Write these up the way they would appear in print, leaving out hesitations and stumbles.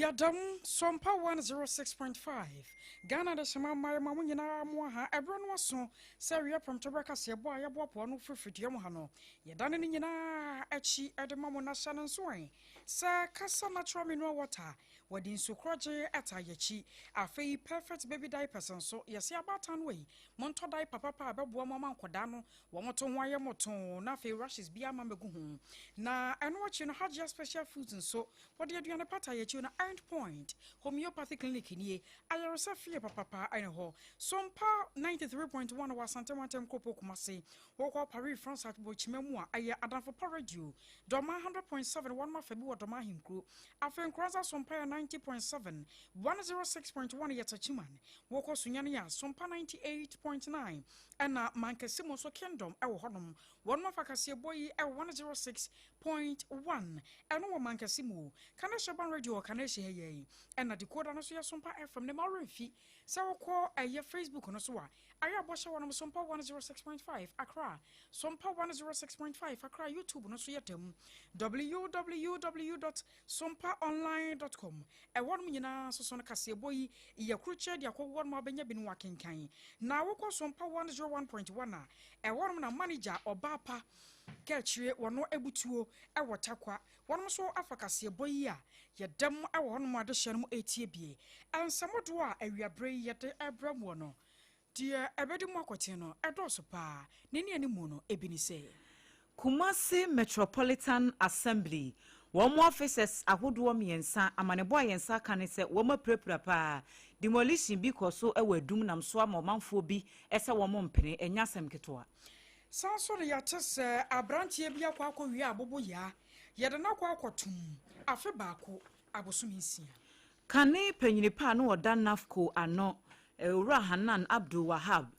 Yɛda mu, Sompa 106.5, Ghana Adehyema mmaeɛ ma mo nyinaa mo aha. Ɛberɛ no aso sɛ awia prɛmtoberɛ kaseɛbɔ a yɛboaboa ano firi fidua mu ha no, yɛdane ne nyinaa akyi de ma mo na hyɛ no nso ɛ sɛ Kasa Natural Mineral Water wɔde nsu korɔgye taa yɛakyi. Afei Perfect Baby Diapers nso, yɛse abaatan no ei, montɔ diaper papa a ɛbɛboa mo ama nkwadaa no wɔn to ho ayɛ motoo na afei rashes biara mma mmɛgu ho. Na ɛno akyi no Hajia Special Foods nso wɔde aduane pa taa yɛakyi na End Point Homeopathy Clinic nie, ayaresa fie papapa ɛne hɔ. Sompa 93.1 wɔ Asante Mantam Kuropɔn Kumasi. Wokɔ Paris France Abokyima mu a ɛyɛ Adamfo Pa Radio. Dɔmaa 100.7 wɔnom afa bi wɔ Dɔmaa Ahenkuro. Afei Nkoranza Sompa yɛ 90.7, 106.1 yɛ Techiman. Wokɔ Sunyani a Sompa 98.9 ɛna Mankessim nso Kingdom ɛwɔ hɔnom. Wɔnom afa kaseɛbɔ yi ɛwɔ 106.1 ɛno wɔ Mankessim o. Kanehye Urban Radio wɔ Kanehye ha yi ɛna decoder no nso yɛ Sompa FM ne ma werɛ mfi sɛ wokɔ ɛyɛ Facebook no so a ayɛ a bɔhyɛ wɔnom Sompa 106.5 Accra, Sompa 106.5 Accra YouTube no so yɛ dɛm www.sompaonline.com ɛhɔnom nyinaa nso so no kaseɛbɔ yi yɛ krokyɛ de akɔ wɔnom a wobɛnya bi no wakenkan na wokɔ Sompa 101.1 a ɛhɔnom na manager ɔbaa pa kaakyire wɔno abutuo ɛwɔ Tarkwa wɔnom nso afa kaseɛbɔ yi a yɛdɛm ɛwɔ hɔnom adehyɛ no mu ɛretie bie nsɛmɔdoɔ a awiaberɛ yi yɛde ɛbrɛ muɔ no deɛ ɛbɛdi mu akɔten no ɛdɔɔso paa ne ne animu no ebi ne sɛ Kumasi Metropolitan Assembly, wɔn officers ahodoɔ mmiɛnsa, amanebɔ a yɛn nsa aka ne sɛ wɔn apirapira paa. Demolition bi kɔ so wɔ Adum nam so ama ɔmanfoɔ bi sɛ wɔn mpene, ɛnyɛ asɛm ketewa. San so no yɛate sɛ aberanteɛ bi akɔ akɔwie aboboyaa, yɛde no akɔ akɔtom afe baako abosome 6. Kane panyini pa a na ɔda NAFCO ano, Owura Hanan Abdul Wahab,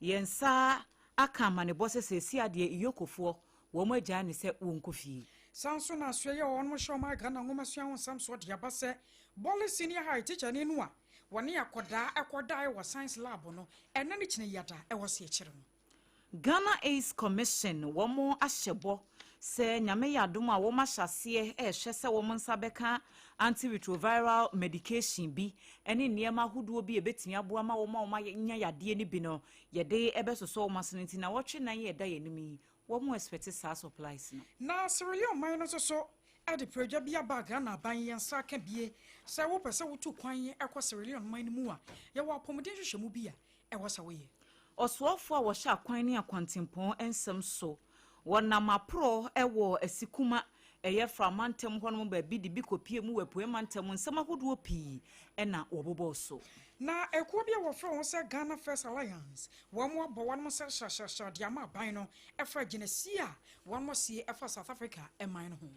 yɛn nsa aka amanebɔ sɛ seesei adeɛ Iyokofoɔ wɔn agyae no sɛ wɔnkɔ fie. San so na asoɛeɛ a wɔnom hyɛ ɔman Ghana nwomasua ho nsɛm soɔ de aba sɛ Bole Senior High tikyani no a wɔne akɔdaa ɛkɔdaeɛ wɔ science lab no ɛnɛ ne kyena yiada ɛwɔ se akyire no. Ghana AIDS Commission wɔn ahyɛ bɔ sɛ Nyame yɛ adom a wɔn ahyɛ aseɛ rehwɛ sɛ wɔn nsa bɛka antiretroviral medication bi ne nneɛma ahodoɔ bi a ɛbɛtumi aboa ma wɔn a wɔn anya yadeɛ no bi no yɛde ɛbɛsosɔ wɔn asene nti nawɔtwe nan yi a ɛda yɛn anim yi wɔn expect saa supplies no. Na Sierra Leone man no nso so de prɛdwa bi aba a Ghana aban yɛn nsa aka bie sɛ wopɛ sɛ wotu kwan kɔ Sierra Leone man no mu a yɛwɔ apɔmuden nhwehwɛmu bi a ɛwɔ sɛ woyɛ. Ɔsoafoɔ a wɔhyɛ akwan ne akwantempɔn nsɛm so, wɔnam aporɔ wɔ Asikuma, ɛyɛ Fra mantam hɔnom baabi de bi kɔpue mu wɔ Apueɛ mantam, nsɛm ahodoɔ pii na wɔbobɔɔ so. Na ekuo bi a wɔfrɛ wɔn sɛ Ghana First Alliance, wɔn abɔ wɔn nsa hyrahyrahyra de ama aban no ɛfa agyinasie a wɔn asie ɛfa South Africa man no ho.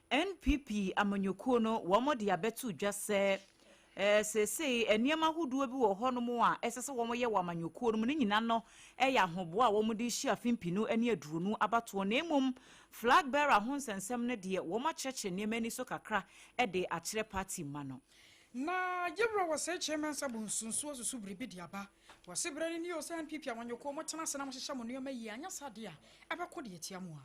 NPP amanyɔkuo no wɔn de abɛto dwa sɛ seesei nneɛma ahodoɔ bi wɔ hɔnom a ɛsɛ sɛ wɔyɛ wɔ amanyɔkuo no mu. Ne nyinaa no yɛ ahoboa a wɔde rehyia afe mpenu ne aduonu abatoɔ, na mmom flag bearer ho nsɛnsɛm no deɛ wɔn akyerɛkyerɛ nneɛma ani so kakra de akyerɛ party mma no. Na yɛwura wɔ sɛ Chairman Sabo nsunsuo susu biribi de aba. Wɔse berɛ no nie o sɛ NPP amanyɔkuo motena ase na mohyehyɛ mo nneɛma yie anyɛ saa deɛ a ɛbɛko deɛ atia mo a.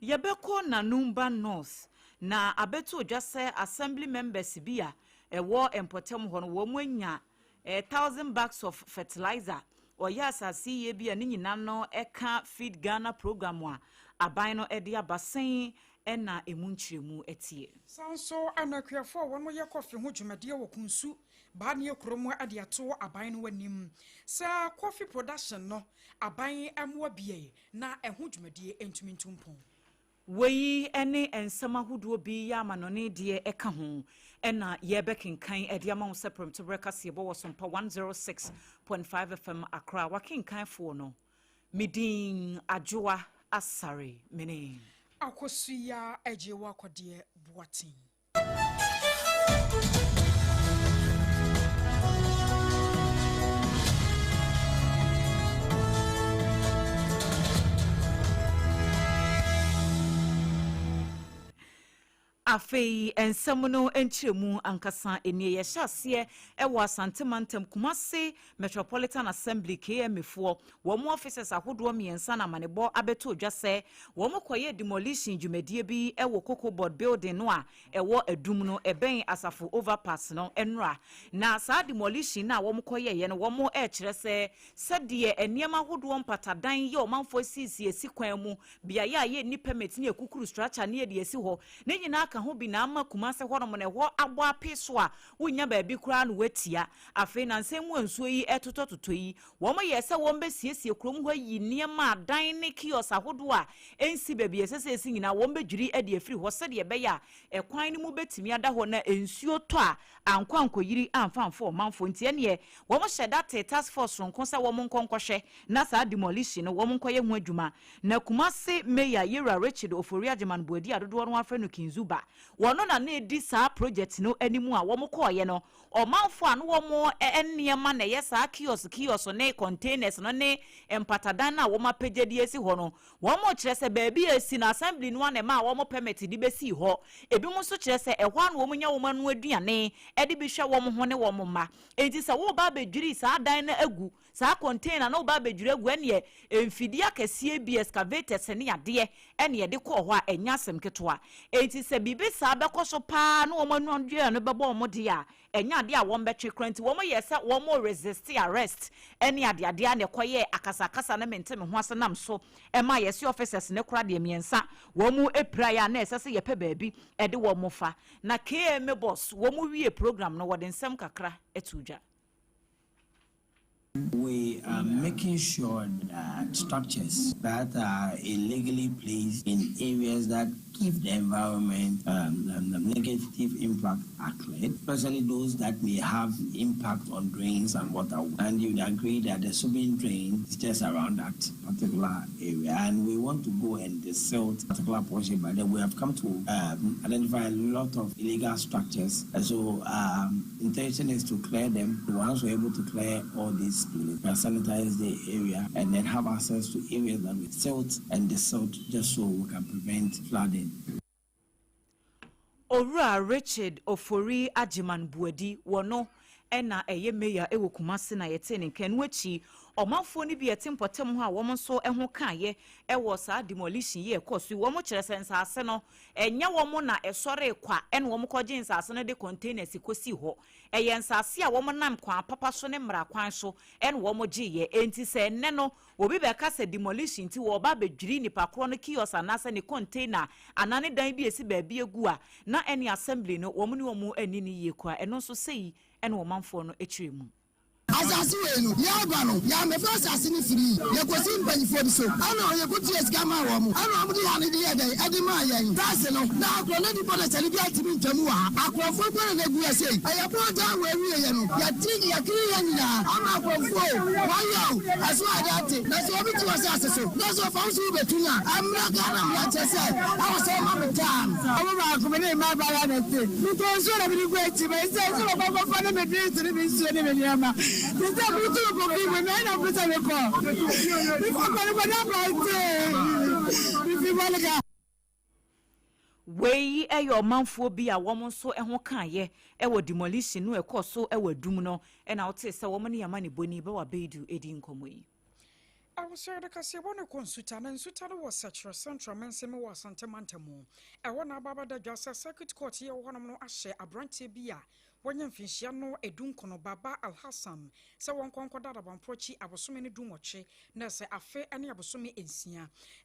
Yɛbɛkɔ Nanumba North na abɛto dwa sɛ Assembly members bi a ɛwɔ mpɔtam hɔ no wɔn anya 1000 bags of fertilizer. Ɔyɛ asase yie bi a ne nyinaa no ɛka Feed Ghana program a aban no de aba sɛn na emu nkyerɛmu teɛ. Saa nso na akuafoɔ a wɔn yɛ kɔfe ho dwumadie wɔ Kunsu, Baanie kurom de ato aban no anim sɛ coffee production no aban mmoa bie na ɛho dwumadie ntumi ntu mpɔn. Wei ne nsɛm ahodoɔ bi yɛ amanɔne deɛ ɛka ho na yɛrebɛkenkan de ama wo sɛ prɛmtoberɛ kaseɛbɔ wɔ Sompa 106.5 FM Accra. Wakenkanfoɔ no, me din Adwoa Asare mene. Akosua Agyewa Kɔdeɛ Boateng. Afei nsɛm no nkyerɛmu ankasa nie. Yɛhyɛ aseɛ wɔ Asante Mantam, Kumase Metropolitan Assembly, KMA foɔ, wɔn officers ahodoɔ mmiɛnsa na amanebɔ abɛtɔ dwa sɛ wɔn kɔyɛ demolition dwumadie bi wɔ Cocoa Board building no a ɛwɔ Adum no, ɛbɛn Asafo Overpass no nnora. Na saa demolition no a wɔn kɔyɛeɛ no, wɔn rekyerɛ sɛ sɛdeɛ nneɛma ahodoɔ, mpatadan yɛ ɔmanfoɔ asiesie asi kwan mu, beaeɛ a yɛnni permit ne yɛkukuru structure ne yɛde asi hɔ ne nyinaa ka ho bi na ama Kumase hɔnom no ɛhɔ abɔ ape so a wonya baabi koraa no watia. Afei nansɛn mu a nsuo yi ɛtotɔtotɔ yi, wɔn yɛ sɛ wɔn bɛsiesie kurom hɔ, yi nneɛma adan ne kiosk ahodoɔ a ɛnsi baabi ɛsɛ sɛ ɛsi nyinaa, wɔn bɛdwiri de afiri hɔ sɛdeɛ ɛbɛyɛ a ɛkwan no mu bɛtumi ada hɔ na nsuo tɔ a ankɔ ankɔyiri amfa amfa ɔmanfoɔ. Nti ɛneɛ wɔn hyɛ da te task force sononko sɛ wɔn nkɔ nkɔhwɛ na saa demolition no wɔn nkɔyɛ ho adwuma. Na Kumase Mayor Yewura Richard Ofori Agyeman Boadi a dodoɔ no afrɛ no Kinzuba, wɔno na na edi saa project no anim a wɔn kɔɔyɛ no, ɔmanfoɔ a no wɔn nneɛma na ɛyɛ saa kiosk ne containers no ne mpatadan no a wɔn apagya de asi hɔ no, wɔn kyerɛ sɛ baabi a esi no, assembly no a na ɛma a wɔn permit de bɛsii hɔ. Ebinom nso kyerɛ sɛ ɛhɔ a na wɔn nya wɔn ano aduane de bi hwɛ wɔn ho ne wɔn mma. Enti sɛ wɔreba abɛdwiri saa dan no agu, saa container na wɔba abɛdwiri agu, ɛneɛ mfidie akɛseɛ bi, excavators ne adeɛ, ɛne yɛde kɔɔ hɔ a ɛnyɛ asɛm ketewa. Enti sɛ biribi saa bɛkɔ so paa na wɔn ano aduane no bɛbɔ wɔn deɛ a, ɛnyɛ adeɛ a wɔn bɛtwe kora. Nti wɔn yɛ sɛ wɔn resist arrest ɛne adeadeɛ a na ɛkɔyɛ akasakasa ne mente me ho ase nam so ɛma yɛsi officers ne kora deɛ mmiɛnsa wɔn mu apira yɛ a na ɛsɛ sɛ yɛpɛ baabi ɛde wɔn fa. Na KMA boss, wɔn wie program no, wɔde nsɛm kakra ɛto dwa. We are making sure that structures that are illegally placed in areas that give the environment negative impact are cleared, especially those that may have impact on drains and water. And you'd agree that the Subin drain is just around that particular area, and we want to go and desilt particular portion, but then we have come to identify a lot of illegal structures. And so intention is to clear them. Once we're able to clear all these places, we sanitize the area and then have access to areas that we silt and desilt just so we can prevent flooding. Owura Richard Ofori Agyeman Buadi, wɔno ɛna ɛyɛ mayor ɛwɔ Kumase na yɛte ne nkan no akyi. Ɔmanfoɔ no bi ɛte mpɔtam hɔ a wɔn nso ho kaeɛ ɛwɔ saa demolition yi ɛkɔ so yi, wɔn kyerɛ sɛ nsaase no ɛnyɛ wɔn na ɛsɔre kwa ɛna wɔn kɔgye nsaase no de containers kɔsi hɔ. Ɛyɛ nsaase a wɔn nam kwan papa so ne mmara kwan so ɛna wɔn gyeeɛ. Enti sɛ ɛnɛ no obi bɛka sɛ demolition nti wɔba abɛdwiri nipa korɔ no kiosk anaasɛ ne container anaa ne dan bi esi baabi egu a, na ɛne assembly no wɔn ne wɔn ani ne yie kora. Ɛno nso sɛyi ɛna ɔmanfoɔ no akyerɛ mu. Asase wei no, yɛaba no, yɛamɛfa asase no firi, yɛkɔsi mpanyimfoɔ bi so ɛna yɛkɔtua sika maa wɔ mo, ɛna ɔmode ha no de yɛ dɛn ɛde maa yɛn taase no. Na akorɔ no nipa no sɛne bi atumi ntwamu wɔ ha. Akorɔfoɔ mpo na nagu ɛsei ɛyɛ bɔɔda wɔ awieɛ no, yɛte yɛkere yɛ nyinaa ama akorɔfoɔ o wɔyɛ o ɛso a yɛde ate. Na sɛ obi te wɔ asase so na sɛ ɔfa wo so wobɛtu no a, ɛmmra Ghana mmara kyerɛ sɛ ɛwɔ sɛ ɔma me taa ɔmo baako me ne mma abaayewa na ɛte. Metɔ nsuo na mede gu akyi ma sɛ nsuo bɛkɔ akɔfa ne me drinks ne me nsuo ne me nneɛma te sɛ motu me kɔfi mu na ɛna mpɛ sɛ mekɔ mekɔ kɔ no kɔda abɔnten mefi Bɔlega. Wei yɛ ɔmanfoɔ bi a wɔn nso ho kaeɛ wɔ demolition no ɛkɔɔ so wɔ Adum no, ɛna wote sɛ wɔn ne yɛma ne bɔni bɛwɔ abɛɛdu edi nkɔmmɔ yi. Awosɛ de kaseɛbɔ no kɔ Nsuta, na Nsuta no wɔ Sɛkyerɛ Central Mansini wɔ Asante Mantamu. Ɛhɔ na aba abɛda dwa sɛ Circuit Court yɛ wɔ hɔnom no ahyɛ aberanteɛ bi a wɔnyɛ mfinhyia no 19, Baba Alhassan, sɛ wɔnkɔ nkɔda adabamporo abosome no 18, na sɛ afe ne abosome 6.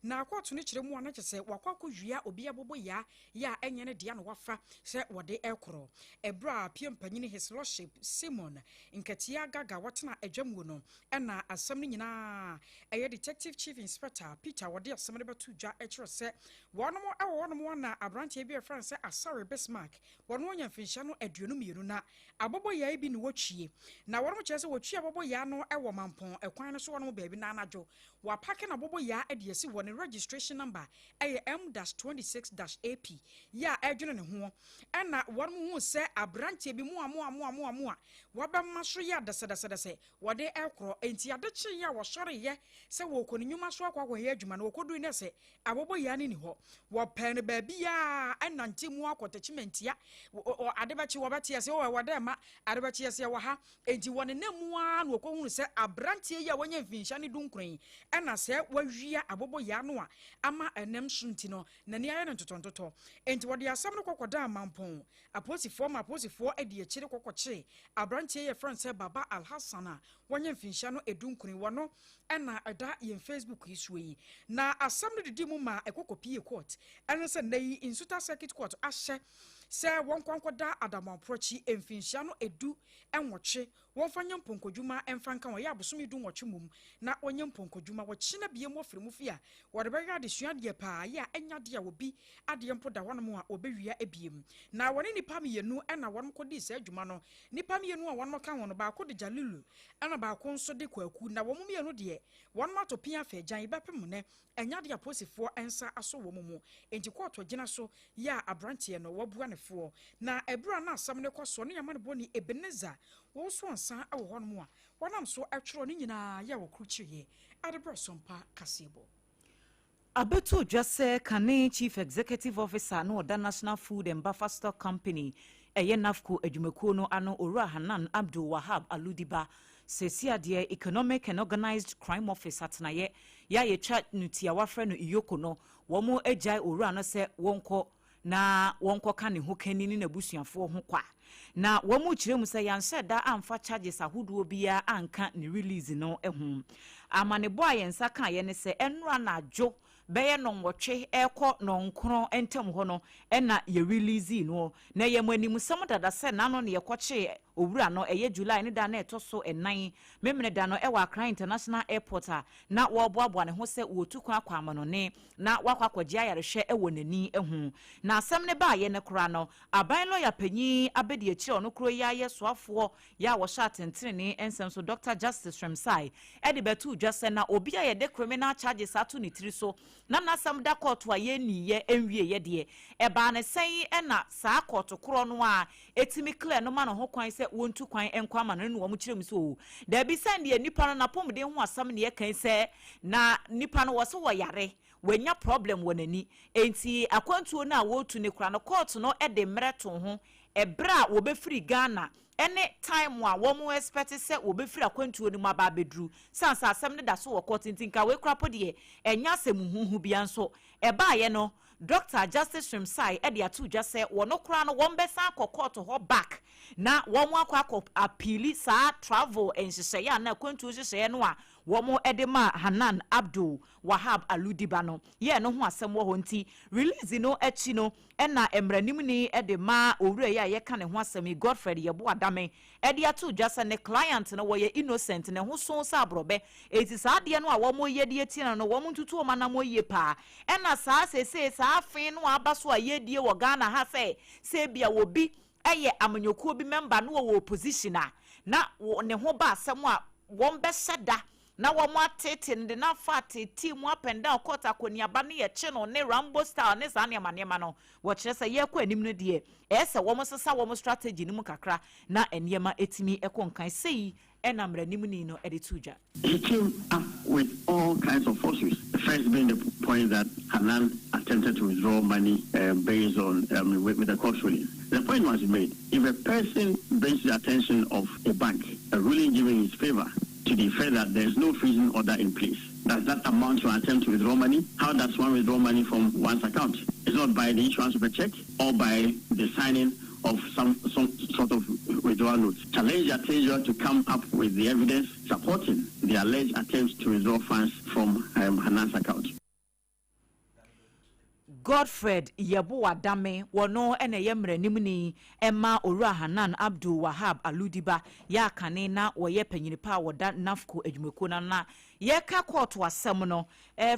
Na kɔɔto no kyerɛ mu a, na kyerɛ sɛ wakɔ akɔwia obi abobɔ yaa yɛ a ɛnyɛ ne dea na wafa sɛ wɔde ɛkorɔ. Ɛberɛ a pie mpanyini His Lordship Simon Nkatia Gaga wɔtena adwamuo no, ɛna asɛm no nyinaa ɛyɛ Detective Chief Inspector Peter wɔde asɛm no bɛto dwa, ɛkyerɛ sɛ wɔnom ɛwɔ hɔnom na aberanteɛ bi a ɛfrɛ no sɛ Asare Bismarck, wɔn anya mfinhyia no 22. mmienu na abɔbɔyaa bi ne wɔtwie na wɔn kyerɛ sɛ wɔtwi abɔbɔyaa no wɔ Mampɔn ɛkwan no so wɔn baabi na anadwo wɔapark na abɔbɔyaa de asi wɔ ne registration number ɛyɛ M-26-AP yɛ a ɛdwene ne ho ɛna wɔn hu sɛ aberanteɛ bi mu a mu a mu a mu a mu a wɔabɛma so yɛ adɛsɛdɛsɛdɛsɛ wɔde ɛkorɔ. Nti ade kyeeɛ a wɔsɔreyɛ sɛ wɔkɔ ne nnwuma so akɔ akɔyɛ adwuma no, wɔkɔduru ne sɛ abɔbɔyaa no ni hɔ. Wɔpɛɛ no baabi a ɛnante mu akɔ Tɛkyimantia. Ade bɛkye wɔbɛte ase wɔ dɛ ma ade bɛkye ase wɔ ha. Enti wɔne nam mu ara na wɔkɔhunu sɛ aberanteɛ yi a wɔanya mfinhyia ne 19 yi ɛna sɛ wawia abɔbɔyaa no a ama ɛnam so nti no n'ani ayɛ no ntotɔntotɔ. Enti wɔde asɛm no kɔkɔda Mampɔn apolisifoɔ ma apolisifoɔ adi akyire kɔkɔkye aberanteɛ yɛ frɛ sɛ Baba Alhassan a wɔnyɛ mfinhyia no 19. Wɔ no ɛna ɛda yɛn Facebook yi soɔ yi na asɛm no didi mu ma ɛkɔkɔpie court. Ɛne sɛ nnɛ yi Nsuta Circuit Court ahyɛ sɛ wɔn nkɔnkɔda Adamoaporɔkyi mfinhyia no 18 wɔmfa nyɛ mpɔnkɔdwuma mfa nka wɔn yɛ abosome 18 mum na wɔnyɛ mpɔnkɔdwuma. Wɔkyena bie mu afiri mu fie a wɔde bɛyɛ adesua adeɛ paa yɛ a ɛnya adeɛ a wɔbi adeɛ mpo da hɔnom a wɔbɛwia ebiem. Na wɔne nipa mmienu ɛna wɔn kɔdii saa adwuma no. Nipa mmienu a wɔn ka ho no, baako de Jalilu ɛna baako nso de Kwaku. Na wɔn mmienu deɛ, wɔn ato pia afɛ gyan bɛpem nɛ ɛnya de apolisifoɔ nsa aso wɔn mu. Nti kɔɔto gyina so yɛ a aberanteɛ no wɔabua ne foɔ. Na ɛberɛ a na asɛm no kɔ soɔ ne yɛma no bɔ ne Ebenezer wɔwoso nsa wɔ hɔnom a wɔnam so ɛtwerɛ ne nyinaa yɛ wɔ kurukyireɛ ade berɛ sompa kaseɛbɔ. Abɛto dwa sɛ kane Chief Executive Officer na ɔda National Food and Buffer Stock Company, ɛyɛ NAFCO adwumakuo no ano, Owura Hanan Abdul Wahab Aludiba, sɛsi adeɛ Economic and Organized Crime Office atenaeɛ yɛ a yɛtwa no tia wafrɛ no EOCO no, wɔn agyae owura no sɛ wɔnkɔ na wɔnkɔka ne ho kani ne n'abusuafoɔ ho kwa. Na wɔn mu kyerɛ mu sɛ yɛnhyɛ da amfa charges ahodoɔ biara anka ne release no ho. Amanebɔ a yɛn nsa kaeɛ ne sɛ ɛnora n'adwo bɛyɛ 8:30 ɛrekɔ 9:00 ntam hɔ no ɛna yɛ release no. Na yɛ mo animsɛm dada sɛ n'ano ne yɛkɔkyee owura no ɛyɛ July ne da na ɛtɔ so 4 Memene da no ɛwɔ Accra International Airport a na wɔreboaboa ne ho sɛ wɔtu kwan akɔ amanɔne na wakɔ akɔgye ayarehwɛ ɛwɔ n'ani ho. Na asɛm ne baayɛ no koraa no, aban lɔya panyin abɛdi akyire a ɔno kuro yi ayɛ soafoɔ yɛ a wɔhyɛ atentenene nsɛm so, Dr Justice Srem-Sai, ɛde bɛto dwa sɛ na obi a yɛde criminal charges ato ne tiri so na n'asɛm da kɔɔto a yɛnniyɛ nwieyɛ deɛ, ɛbaa ne sɛn ɛna saa kɔɔto korɔ no a ɛtumi clear no ma ne ho kwan sɛ wɔntu kwan nkɔ ama no? Ne wɔn kyerɛ mu sɛ o daabi, sɛn deɛ nipa no n'apɔmuden ho asɛm ne yɛkan sɛ na nipa no wɔ so wɔyare, wɔanya problem wɔ n'ani, enti akwantuo no a wɔretu ne kora no, court no de mmerɛ to ho ɛberɛ a wɔbɛfiri Ghana ɛne time a wɔn expect sɛ wɔbɛfiri akwantuo no mu aba abɛduru sansa asɛm no da so wɔ court. Nti nka wei kora po deɛ, ɛnyɛ asɛm huhu bia. Nso ɛbaayɛ no, Dr Justice Srem-Sai ɛde ato dwa sɛ wɔn koraa no wɔn bɛsan akɔ court hɔ back na wɔn akɔ appeal saa travel nhyehyɛeɛ a na akwantuo nhyehyɛeɛ no a wɔn de ma Hanan Abdul Wahab Aludiba no yɛɛ no ho asɛm wɔ hɔ. Nti release no akyi no, ɛna mmaranimni de ma owura yi a yɛka ne ho asɛm yi, Godfred Yeboah Dame, ɛde ato dwa sɛ ne client no wɔyɛ innocent, ne ho so sɛ aborɔbɛ. Eti saa adeɛ no a wɔn yɛ de atia no, wɔn ntutu wɔn anam yie paa. Ɛna saa seesei saa afei no a aba so a yɛdie wɔ Ghana ha sɛ ebia obi ɛyɛ amanyɔkuo bi member no wɔ opposition a na ne ho ba asɛm a wɔn bɛhyɛ da na wɔn atete no de n'afa atete mu up and down court akɔniaba ne yɛkye no ne Rambo style ne saa nneɛma nneɛma no. Wɔkyerɛ sɛ yɛkɔ anim no deɛ, ɛyɛ sɛ wɔn sesa wɔn strategy no mu kakra na nneɛma etumi ɛkɔ nkan. Sei ɛna mmaranimni no ɛde to dwa. He came up with all kinds of falsehoods. The first being the point that Hanan attempted to withdraw money based on with the court ruling. The point was made. If a person brings the attention of a bank a ruling given in his favor to the effect that there is no freezing order in place, does that amount to an attempt to withdraw money? How does one withdraw money from one's account? It's not by the issuance of a check or by the signing of some sort of withdrawal note. Challenge Attention to come up with the evidence supporting the alleged attempts to withdraw funds from Hanan's account. Godfred Yeboah Dame, wɔno ɛna ɛyɛ mmaranimni ɛma Owura Hanan Abdul Wahab Aludiba yɛ akane na wɔyɛ panyinipa a wɔda NAFCO adwumakuo no. Na yɛka kɔɔto asɛm no,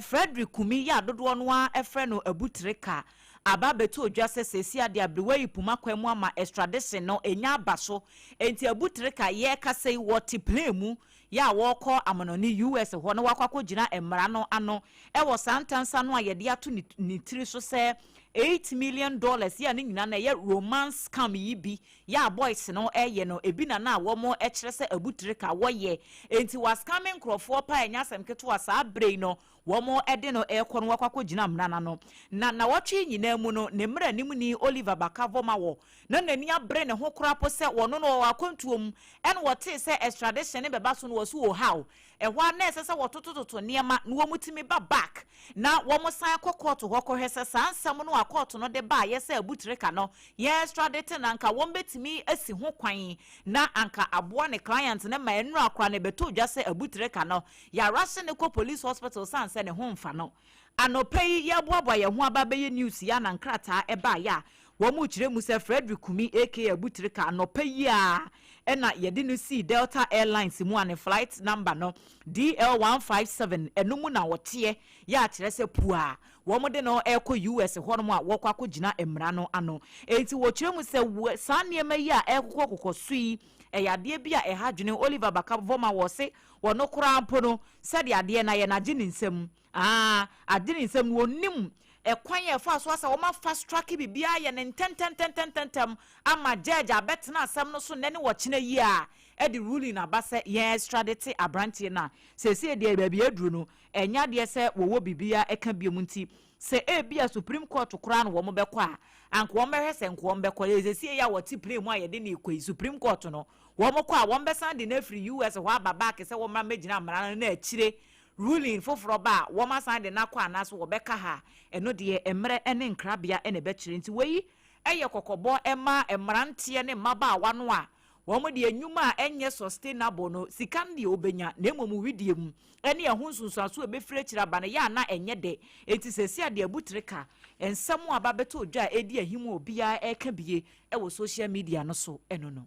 Frederick Kumi yɛ adodoɔ no a ɛfrɛ no Abutireka. Aba abɛto odwa sɛ sɛsi adeɛ aberewa yi puma kwan mu ama extradition no ɛnya aba so. Enti Abu Trica yɛrekasa yi, wɔte plane mu yɛ a wɔrekɔ amanɔne US hɔ na wakɔ akɔgyina mmara no ano ɛwɔ saa ntansa no a yɛde ato ne tiri so sɛ $8 million yɛ a ne nyinaa no ɛyɛ romance scam yi bi yɛ a boys no ɛyɛ no ebi na wɔn ɛkyerɛ sɛ Abu Trica wɔyɛ. Enti wa scam nkurɔfoɔ pa, ɛnyɛ asɛm ketewa. Saa bere yi no wɔn ɛde no ɛrekɔ no wakɔ akɔgyina mmara n'ano na nawɔtwe nyinaa mu no ne mmerɛ anim ni Oliver Barker-Vormawor na n'ani abere ne ho koraa po sɛ wɔno no wɔwɔ akwantuo mu, ɛna wɔtee sɛ extradition ne bɛba so no wɔ so wɔ haw ɛhɔ a na ɛsɛ sɛ wɔtotototo nneɛma na wɔn tumi ba back na wɔn san kɔ court hɔ kɔhwɛ sɛ saa nsɛm no a court no de ba a yɛsɛ Abu Trica no yɛn extradite na anka wɔn bɛtumi asi ho kwan na anka aboa ne client ne ma ɛnura akora ne bɛtɔ dwa sɛ Abu Trica no yɛarase ne kɔ police hospital san sɛ ne ho mfa no. Anɔpɛ yi yɛboaboa yɛn ho aba bɛyɛ news yi ana nkrataa ɛbaeɛ a wɔn mu kyerɛ mu sɛ Frederick Kumi aka Abu Trica, anɔpɛ yi a ɛna yɛde no sii Delta Airlines mu a ne flight number no DL 157 ɛno mu na wɔteɛ yɛ akyerɛ sɛ pua wɔn de no ɛrekɔ US hɔnom a wɔkɔ akɔgyina mmara no ano. Enti wɔkyerɛ mu sɛ saa nneɛma yi a ɛrekokɔ kokɔ so yi ɛyɛ adeɛ bi a ɛha dwene Oliver Barker-Vormawor se wɔno koraa mpo no sɛdeɛ adeɛ na yɛ n'agye ne nsam aa agye ne nsam no, wɔnim ɛkwan yɛ ɛfa so asa wɔn fast track biribiara yɛ ne ntɛntɛntɛntɛntɛm ama judge abɛtena asɛm no so nnɛ ne wɔkyena yi a ɛde ruling aba sɛ yɛn extradite aberanteɛ no a sɛsie deɛ baabi aduru no ɛnya adeɛ sɛ wɔwɔ biribiara ɛka biom. Nti sɛ ebi a Supreme Court koraa no wɔn bɛkɔ a anka wɔn bɛhwɛ sɛ nka wɔn bɛkɔ. Sɛsie yɛ a wɔte plane mu a yɛde ne kɔ yi Supreme Court no, wɔn kɔ a wɔn bɛsan de no afiri US hɔ aba back sɛ wɔn mmra mmɛgyina mmara no na akyire ruling foforɔ ba a wɔn asan de n'akɔ anaasɛ wɔbɛka ha. Ɛno deɛ mmerɛ ne nkrabea na ɛbɛkyerɛ. Nti wɔyi ɛyɛ kɔkɔbɔ ɛma mmeranteɛ ne mmabaawa no a wɔn deɛ nnwuma a ɛnyɛ sustainable no, sika no deɛ wɔbɛnya na mmom widie mu ɛne ɛho nsonsanso a ɛbɛfiri akyire aba no yɛ ana ɛnyɛ dɛ. Eti sɛsi adeɛ Abu Trica nsɛm a aba bɛtɔ odwa a ɛdi ahim a obiara ɛreka bie ɛwɔ social media no so ɛno no.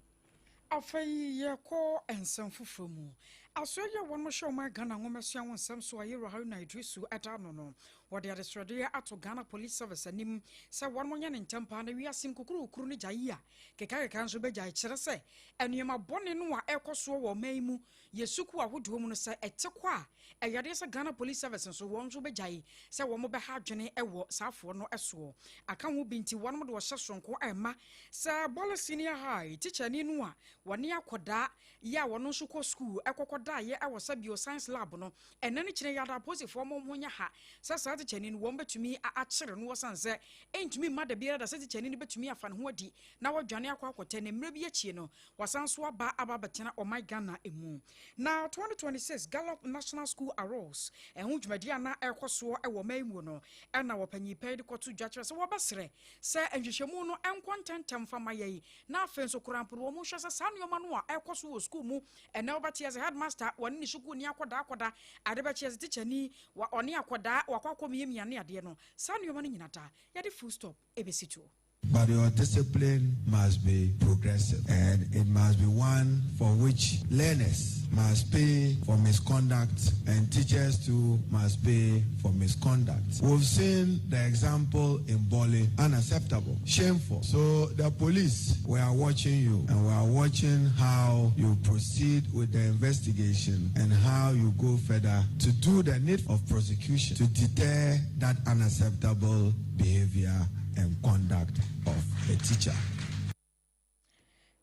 Afei yɛkɔ nsɛm foforɔ mu. Asoɛyɛ wɔn hyɛ ɔman Ghana nwomasua ho nsɛm so a yɛwura Haruna Idrisu ɛda no, wɔde adesrɛdeɛ ato Ghana Police Service anim sɛ wɔn nyɛ ne ntɛm paa na wiase nkukurukuru no gya yi a kekakeka nso bɛgyae, kyerɛ sɛ nneɛma bɔne no a ɛkɔ soɔ wɔ ɔman yi mu yɛ sukuu ahodoɔ mu no sɛ ɛte kɔ a ɛyɛdeɛ sɛ Ghana Police Service nso wɔn nso bɛgyae sɛ wɔn bɛha adwene ɛwɔ saafoɔ no soɔ aka ho bi. Nti wɔn de wɔhyɛ soronko ɛma sɛ Bole Senior High tikyani no a wɔne akɔdaa yɛ a wɔn nso kɔ sukuu ɛkɔkɔ daeɛ ɛwɔ sɛ bio science lab no ɛnɛ no kyerɛ yɛada apolisifoɔ mo ho nyɛ ha sɛ saa tikyani no wɔn bɛtumi akyere no, wɔsan sɛ ɛntumi mma da biara da sɛ tikyani no bɛtumi afa ne ho adi na wɔdwane akɔ akɔtɛ ne mmerɛ bi akyi no wasan so aba abɛtena ɔman Ghana mu. Na 2026 Gallup National School Awards ɛho dwumadi a na ɛkɔ soɔ ɛwɔ ɔman mu no ɛna wɔpanyin pɛɛ de kɔto dwa kyerɛ sɛ wɔbɛsrɛ sɛ nhwehwɛmu no ɛnkɔ ntɛntɛm fa ma yɛn, na afei nso korampo no wɔn hwɛ sɛ saa nneɛma no a ɛkɔ so wɔ sukuu mu ɛnɛ wɔbɛte sɛ headmaster wɔne ne sukuu ni akɔda akɔda ade bɛkyɛ sɛ tikyani wa ɔne akɔdaa wakɔ akɔ miamia ne adeɛ no, saa nneɛma no nyina da yɛde full stop ɛbɛsi toɔ. But your discipline must be progressive and it must be one for which learners must pay for misconduct and teachers too must pay for misconduct. We've seen the example in Bole, unacceptable, shameful. So the police, we are watching you and we are watching how you proceed with the investigation and how you go further to do the need of prosecution to deter that unacceptable behavior and conduct of a teacher.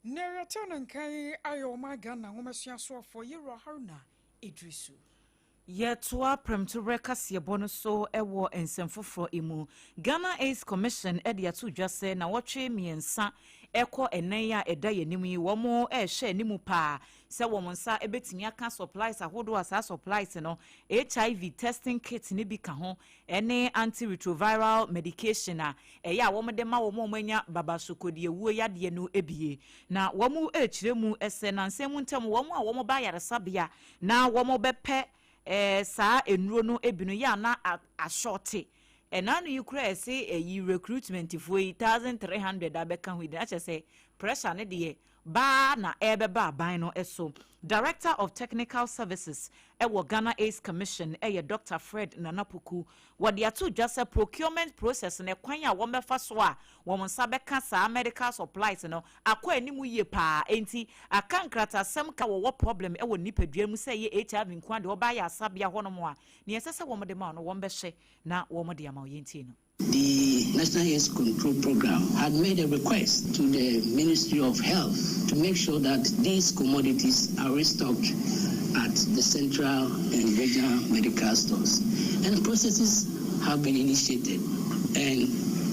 Na yɛte ne nkan ayɛ ɔman Ghana nwomasua soafoɔ yɛwura Haruna Idrisu. Yɛtoa prɛmtoberɛ kaseɛbɔ no so wɔ nsɛm foforɔ mu. Ghana AIDS Commission de ato dwa sɛ na wɔtwe 3 ɛkɔ 4 a ɛda yɛn anim yi, wɔn ɛrehwɛ anim paa sɛ wɔn nsa bɛtumi aka supplies ahodoɔ a saa supplies no HIV testing kit ne bi ka ho ɛne antiretroviral medication a ɛyɛ a wɔn de ma wɔn a wɔanya babasokodiewuo yadeɛ no bie. Na wɔn rekyerɛ mu sɛ nansɛm mu ntam wɔn a wɔn ba ayaresabea na wɔn bɛpɛ saa nnuro no bi no yɛ ana asɔɔte ɛna no yi kura ɛsɛ ɛyi recruitment foɔ yi 1,300 abɛka ho yi de akyɛ sɛ pressure ne deɛ. baa na ɛrebɛba aban no so. Director of Technical Services ɛwɔ Ghana AIDS Commission ɛyɛ Dr Fred Nana Poku. Wɔde ato dwa sɛ procurement process no, kwan a wɔbɛfa so a wɔn nsa bɛka saa medical supplies no, akɔ anim yie paa. Enti aka nkratasɛm ka wɔwɔ problem ɛwɔ nipadua mu sɛ ɛyɛ HIV nko a deɛ ɔba ayɛ asabea hɔnom a, nea ɛsɛ sɛ wɔn de ma no, wɔn bɛhyɛ na wɔn de ama. Yɛntie no. The National AIDS Control Program had made a request to the Ministry of Health to make sure that these commodities are restocked at the central and regional medical stores. And processes have been initiated. And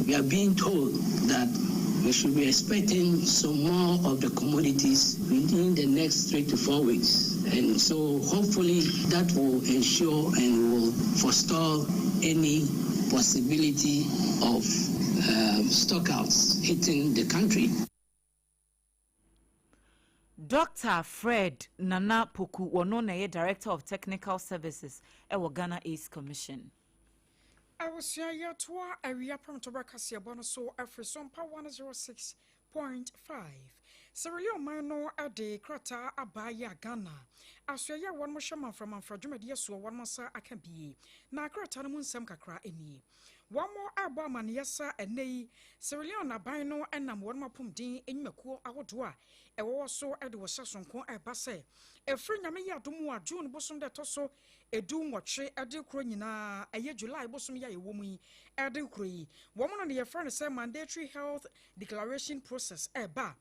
we are being told that we should be expecting some more of the commodities within the next 3 to 4 weeks. And so hopefully that will ensure and will forestall any possibility of stockouts hitting the country. Dr Fred Nana Poku, wɔno na ɛyɛ Director of Technical Services ɛwɔ Ghana AIDS Commission. Abusua, yɛtoa awia pɔmtɔbɛ kaseɛbɔ no so afiri so mpa 106.5. Sierra Leone man no de krataa aba yi a Ghana asoɛyɛ a wɔn hyɛ manframanfra dwumadie soɔ wɔn nsa aka bie, na krataa no mu nsɛm kakra nie. Wɔn abɔ amanneɛ sa ɛnɛ yi Sierra Leone aban no nam wɔn apɔmuden nnwumakuo ahodoɔ a ɛwɔwɔ so de wɔhyɛ sonko ɛba sɛ ɛfiri Nyame yɛ adom a June bosom de ɛtɔ so 18 de koro nyinaa, ɛyɛ July bosom yi a yɛwɔ mu yi ɛde koro yi, wɔn no ne yɛfrɛ no sɛ mandatory health declaration process ɛba.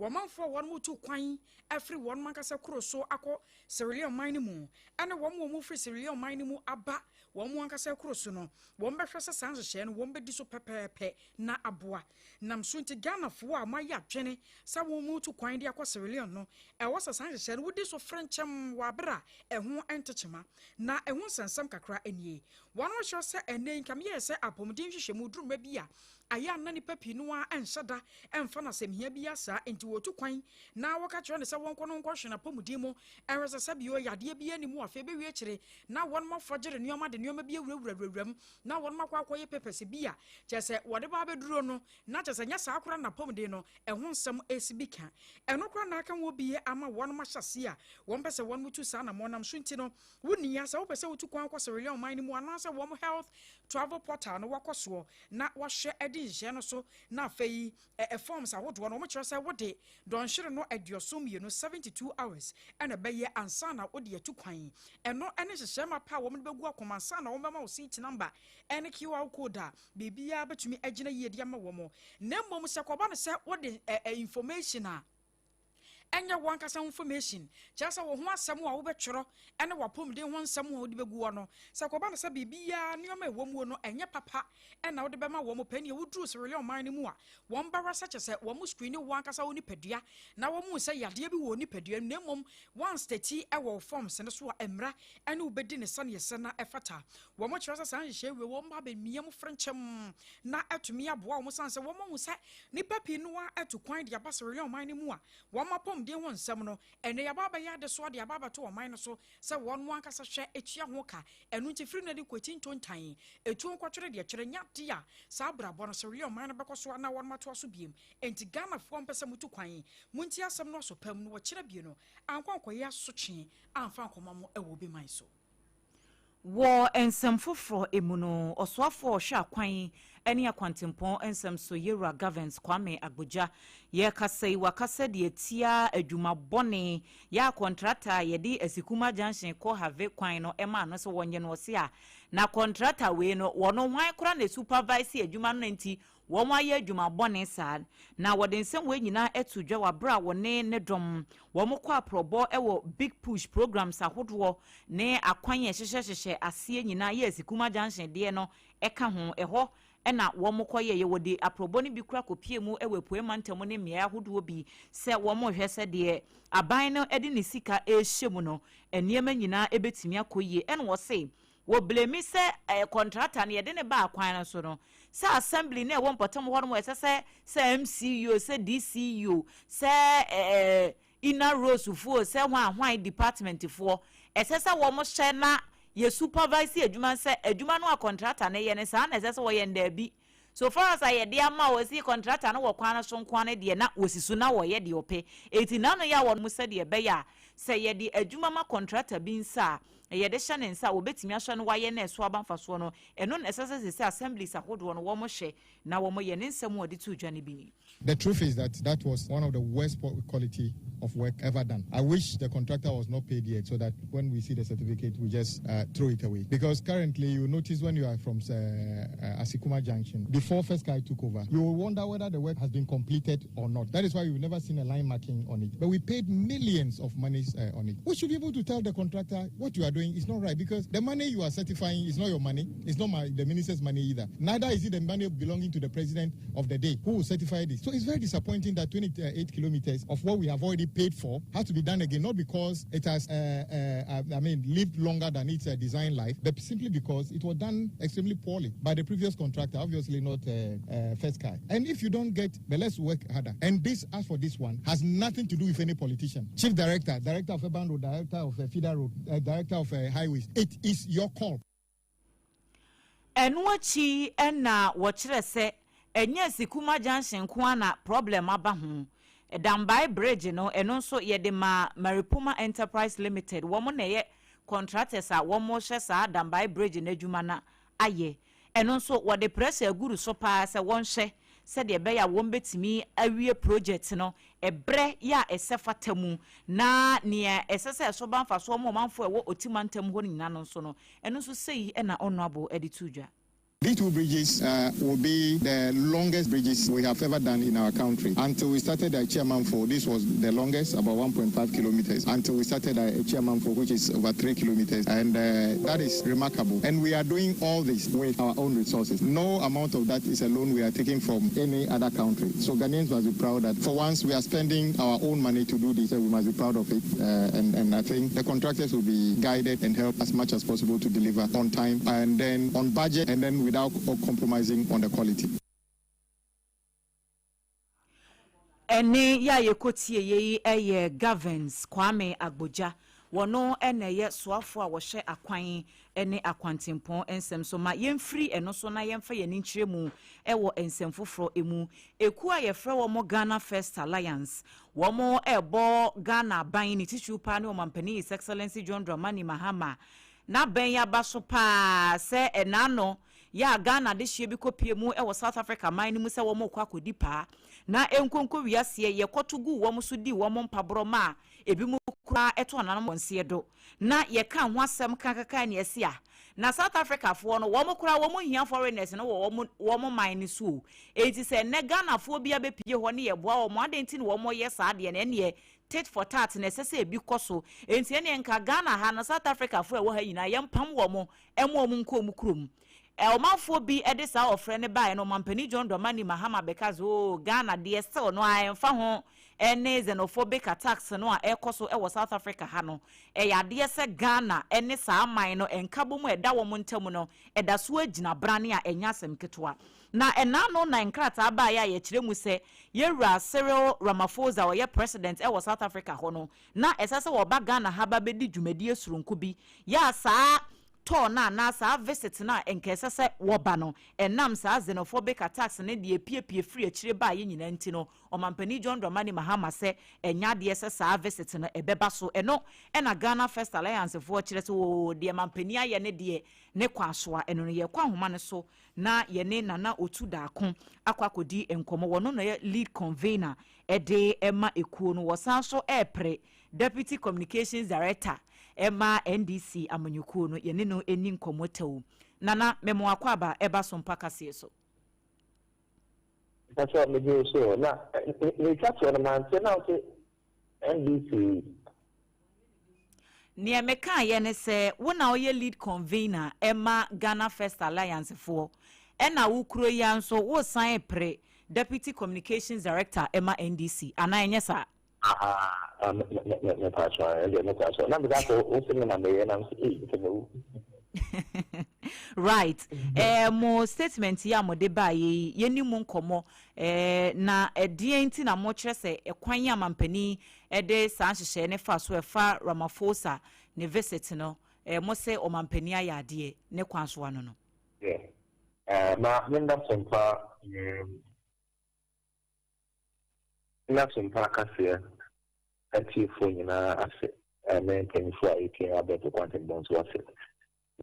Wɔmanfoɔ a wɔn mu tu kwan afiri wɔn ankasa kuro so akɔ Sierra Leone man no mu, ɛne wɔn a wɔn firi Sierra Leone man no mu aba wɔn mu ankasa kuro so no, wɔn bɛhwɛ sɛ saa nhyehyɛeɛ no wɔn bɛdi so pɛpɛɛpɛ na aboa nam so. Nti Ghanafoɔ a wɔayɛ adwene sɛ wɔn mu tu kwan de akɔ Sierra Leone no, ɛwɔ sɛ saa nhyehyɛeɛ no wodi so frɛ nkyɛm wɔ abere a ɛho ntekyema na ɛho nsɛnsɛm kakra nie. Wɔn ahyɛ sɛ ɛnɛ nkamyɛ sɛ apɔmuden nhwehwɛmu duruma bi a ayɛ ana nipa pii no a ɛnhyɛ da ɛmfa no asɛmhia bi asa. Nti wɔtu kwan na wɔka kyerɛ no sɛ wɔnkɔ no nkɔhwɛ n'apɔmuden mu ɛhwɛ sɛ sɛbio yadeɛ bi anim. Afei bɛwie akyire na wɔn mafɔgyere nneɛma de nneɛma bi awurawurawuram na wɔn akɔ akɔyɛ papers bi a kyerɛ sɛ wɔde ba abɛduro no, na kyerɛ sɛ nyɛ saa koraa n'apɔmuden no ɛho nsɛm esi bi ka. Ɛno koraa na aka wɔ bi ama wɔn ahyɛ ase a wɔn pɛ sɛ wɔn tu saa na wɔn nam so. Nti no wonia sɛ wopɛ sɛ wotu kwan kɔ Sierra Leone man no mu anaasɛ wɔn health travel portal no wakɔ soɔ na wahyɛ ɛde nhyehyɛ no so, na afei ɛ forms ahodoɔ no, wɔn kyerɛ sɛ wode dɔnhwere no 72, 72 hours ɛna ɛbɛyɛ ansa na wode atu kwan. Ɛno ɛne nhyehyɛ ma pa a wɔn de bɛgu akɔma ansa na wɔn bɛma wo seat number ɛne QR code a biribiara bɛtumi agyina yie de ama wɔn. Na mmom sɛ kɔba no sɛ wode ɛ ɛ information a ɛnyɛ wɔn ankasa information, kyerɛ sɛ wɔn ho asɛm a wobɛtwerɛ ɛne wapɔmuden ho nsɛm a wode bɛgu hɔ no, sɛ kɔba no sɛ biribiara nneɛma a ɛwɔ mu no ɛnyɛ papa ɛna wode bɛma wɔn pɛ ne woduru Sierra Leone ɔman no mu a, wɔn bɛwɛ sɛ kyɛ sɛ wɔn screen wɔn ankasa wɔ nipadua na wɔn mu sɛ yadeɛ bi wɔ nipadua no, na mmom wɔn state ɛwɔ forms no so a mmara ɛne wobɛdi ne sɛneɛ sɛ na ɛfata. Wɔn kyerɛ sɛ saa nhyehyɛ wie wɔn ba bɛmia mu frenkyɛm na ɛtumi aboa wɔn san sɛ wɔn ahu sɛ nipa pii no a ɛto kwan de aba Sierra Leone ɔman no mu a wɔn apɔmuden ho nsɛm no, ɛnɛ yaba abɛyɛ adesoa de aba abɛto ɔman no so sɛ wɔn mo ankasa hwɛ etua ho ka. Ɛno nti firi no de kɔti ntontan etuo nkɔtwerɛ deɛ kyerɛ nya de a saa abrabɔ no Sierra Leone ɔman no bɛkɔ so na wɔn atoa so biem. Nti Ghanafoɔ mpɛ sɛ motu kwan, monti asɛm no aso pam no wɔkyerɛ bie no ankɔ nkɔyɛ asotwe amfa nkɔma mo ɛwɔ obi man so. Wɔ nsɛm foforɔ mu no, ɔsoafoɔ ɔhwɛ akwan ne akwantempɔn nsɛm so, Yɛwura Governs Kwame Agbodza, yɛkasa yi wakasa deɛ tia adwuma bɔne yɛ a contractor a yɛde Asikuma Junction kɔ Have kwan no ɛma no sɛ wɔnyɛ no. Ɔse a na contractor wei no, wɔno hwan koraa na supervise adwuma no nti wɔn ayɛ adwuma bɔne saa? Na wɔde nsɛm wei nyinaa ato dwa wɔ abere a wɔne ne dɔm wɔn kɔ aprɔbɔ wɔ Big Push programs ahodoɔ ne akwan a ɛhyehyɛhyehyɛ aseɛ nyinaa yɛ Asikuma Junction deɛ no ɛka ho. Ɛhɔ ɛna wɔn kɔyɛ yɛ wɔde aprɔbɔ no bi kura kɔpie mu ɛwɔ Apuei mantam ne mmeaeɛ ahodoɔ bi sɛ wɔn rehwɛ sɛ deɛ aban no de ne sika ɛrehyɛ mu no, nneɛma nyinaa ɛbɛtumi akɔ yie. Ɛna wɔse wɔ blame sɛ contractor no yɛde ne ba akwan no so no sɛ assembly na ɛwɔ mpɔtam hɔ nom, ɛsɛ sɛ MCE, sɛ DCE, sɛ inner roads foɔ, sɛ hwan hwan department foɔ, ɛsɛ sɛ wɔn hyɛ na yɛ supervise adwuma sɛ adwuma no a contractor no yɛ no saa na ɛsɛ sɛ wɔyɛ ndaabi. So far as a yɛde ama a wɔsi contractor no wɔ kwan no so nko ara no deɛ, na wɔsi so na wɔyɛ deɛ ɔpɛ. Enti n'ano yɛ a wɔn mu sɛdeɛ ɛbɛyɛ a sɛ yɛde adwuma ma contractor bi nsa a, yɛde hyɛ ne nsa a, wɔbɛtumi ahwɛ no wayɛ na ɛso aba mfasoɔ no, ɛno na ɛsɛ sɛ seesei assemblies ahodoɔ no wɔhwɛ na wɔyɛ. Ne nsɛm a ɔde too dwa no bi ni. The truth is that that was one of the worst quality of work ever done. I wish the contractor was not paid yet so that when we see the certificate, we just throw it away. Because currently, you notice when you are from Asikuma Junction, before First Guy took over, you will wonder whether the work has been completed or not. That is why you've never seen a line marking on it. But we paid millions of monies on it. We should be able to tell the contractor what you are doing is not right, because the money you are certifying is not your money. It's not the minister's money either. Neither is it the money belonging to the president of the day who will certify this. So it's very disappointing that 28 kilometers of what we have already paid for has to be done again, not because it has, I mean, lived longer than its design life, but simply because it was done extremely poorly by the previous contractor, obviously not First Sky. And if you don't get, but let's work harder. And this, as for this one, has nothing to do with any politician. Chief Director, Director of Urban Road, Director of Feeder Road, Director of Highways. It is your call. Ɛno akyi ɛna wɔkyerɛ sɛ ɛnyɛ Asikuma Junction nko a na problem aba ho. Dambai Bridge no, ɛno nso yɛde ma Maripoma Enterprise Limited. Wɔn na ɛyɛ contractors a wɔn hyɛ saa Dambai Bridge no adwuma na ayɛ. Ɛno nso wɔde pressure aguru so paa sɛ wɔnhyɛ sɛdeɛ ɛbɛyɛ a wɔn bɛtumi awie project no ɛbrɛ yɛ a ɛsɛ fata mu, na nea ɛsɛ sɛ ɛso ba mfasoɔ ma ɔmanfoɔ a ɛwɔ Oti mantam hɔ no nyinaa no nso no, ɛno nso sɛyi ɛna ɔno abo ɛde to dwa. These two bridges will be the longest bridges we have ever done in our country. Until we started at Chairmanfo, this was the longest, about 1.5 kilometers. Until we started at Chairmanfo, which is over 3 kilometers. And that is remarkable. And we are doing all this with our own resources. No amount of that is a loan we are taking from any other country. So Ghanaians must be proud that for once we are spending our own money to do this, and we must be proud of it. And I think the contractors will be guided and helped as much as possible to deliver on time and then on budget and then without compromising on the quality. Ɛne yɛ a yɛkɔtie yɛ yi ɛyɛ Governs Kwame Agbodza. Wɔno ɛna ɛyɛ soafoɔ a wɔhyɛ akwan ne akwantempɔn nsɛm so. Ma yɛmfiri ɛno so na yɛmfa yɛn nkyerɛ mu ɛwɔ nsɛm foforɔ mu. Ekuo a yɛfrɛ wɔn Ghana First Alliance, wɔn ɛrebɔ Ghana aban ne titiriw paa ne ɔmampanin His Excellency John Dramani Mahama n'abɛn aba so paa sɛ ɛnaano yɛ a Ghana de hyia bi kɔpie mu ɛwɔ South Africa man no mu sɛ wɔn kɔ akɔdi paa na nkonko wiaseɛ yɛkɔto gu wɔn so di wɔn mpaborɔ ma a ebi mu koraa ɛto ananom wɔn nseɛ do, na yɛka ho asɛm kakaka ne ɛsi a na South Africa foɔ no, wɔn koraa wɔn hia foreigners no wɔ wɔn man no so o. Eti sɛ nnɛ Ghanafoɔ bi abɛpie hɔ ne yɛboa wɔn adan ti na wɔn yɛ saa adeɛ no, ɛneɛ tit for tat na ɛsɛ sɛ ebi kɔ so. Enti ɛneɛ nka Ghana ha no, South Africa foɔ a ɛwɔ ha nyinaa, yɛmpam wɔn ɛmo wɔn nkɔ wɔn kurom. Ɔmanfoɔ bi de saa ɔfrɛ no baeɛ no, ɔmampanin John Dramani Mahama bɛka sɛ o Ghana deɛ, still no a ɛmfa ho ne xenophobic attacks no a ɛrekɔ so wɔ South Africa ha no, ɛyɛ adeɛ sɛ Ghana ne saa aman no nkabom a ɛda wɔn ntam no ɛda so agyina brane a ɛnyɛ asɛm ketewa. Na ɛna no na nkrataa baeɛ a yɛkyerɛ mu sɛ yɛwura Cyril Ramaphosa a ɔyɛ president ɛwɔ South Africa hɔ no, na ɛsɛ sɛ wɔba Ghana ha ba bɛdi dwumadie soronko bi yɛ a saa tour no anaa saa visit no a nka ɛsɛ sɛ wɔba no, ɛnam saa xenophobic attacks ne deɛ piepie firi akyire baeɛ nyinaa nti no, ɔmampanin John Dramani Mahama sɛ ɛnyɛ adeɛ sɛ saa visit no ɛbɛba so. Ɛno ɛna Ghana First Alliance foɔ kyerɛ sɛ oo deɛ mampanin ayɛ ne deɛ ne kwan so a ɛno no. Yɛkɔ ahoma no so na yɛne Nana Otu Daako akɔ akɔdi nkɔmmɔ. Wɔno na yɛ lead convener ɛde ɛma ekuo no. Wɔsan so ɛɛpere deputy communications director ɛma NDC amanyɔkuo no. Yɛne no ɛni nkɔmmɔ tɛw. Nana, mɛmo akɔ aba ɛba so mpa kaseɛ so. Mpakyɛ, megye so na metwa toɔ no mante na wote NDC. Neɛ mekaeɛ ne sɛ wo na woyɛ lead convener ɛma Ghana First Alliance foɔ, ɛna wo kuro yi nso wosan pere deputy communications director ɛma NDC, anaa ɛnyɛ saa? Mepakyɛ, ɛdeɛ mepakyɛ na meka sɛ wo sɛ me na meyɛ na mesɛ ei sɛ mawu. Right, mo statement yi a mo de baeɛ yi, yɛni mu nkɔmmɔ na ɛdeɛn nti na mokyerɛ sɛ ɛkwan yi a mampanin ɛde saa nhyehyɛeɛ ne fa so ɛfa Ramaphosa ne visit no, mo sɛ ɔmampanin ayɛ adeɛ ne kwan so ano no? Yeah. Na menna so mpa nna so mpa kaseɛ atiefoɔ nyinaa ase, ne mpanyinfoɔ a yɛtie abɛɛfo kwantempɔn so ase.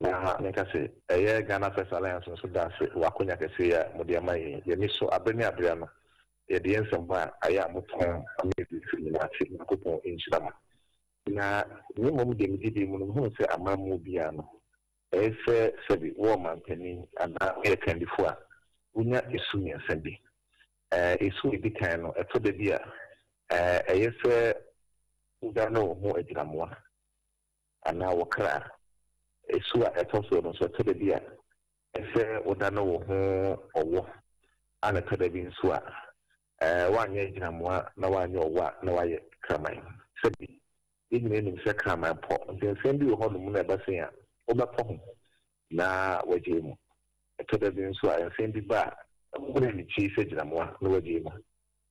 Na meka sɛ ɛyɛ Ghana First Alliance nso da ase wɔ akonnwa kɛseɛ yi a mode ama yɛn. Yɛni so abere ne abere ano. Yɛde yɛn nsɛm a ayɛ a motɔn ama ebiefo nyinaa ase. Nyankopɔn nhyira mo. Na ne mmom deɛ megye di mu no, mehunu sɛ amammuo biara no, ɛyɛ sɛ sɛbi wowɔ ɔmanpanin anaa woyɛ kandifo a, wonya esu mmiɛnsa bi. Esu a ɛdi kan no, ɛtɔ da bi a, ɛyɛ sɛ wodane wo ho agyinamoa anaa wo kra. Esu a ɛtɔ soɔ no nso, ɛtɔ da bi a, ɛsɛ wodane wo ho ɔwɔ, ana ɛtɔ da bi nso a, woanyɛ agyinamoa na woanyɛ ɔwɔ a, na woayɛ kraman. Sɛbi yɛn nyinaa nim sɛ kraman pɔ, nti nsɛm bi wɔ hɔnom na ɛba sei a, wobɛpɔ ho na woagyae mu. Ɛtɔ da bi nso a, nsɛm bi ba a, wone ne kyi sɛ gyinamoa na woagyae mu.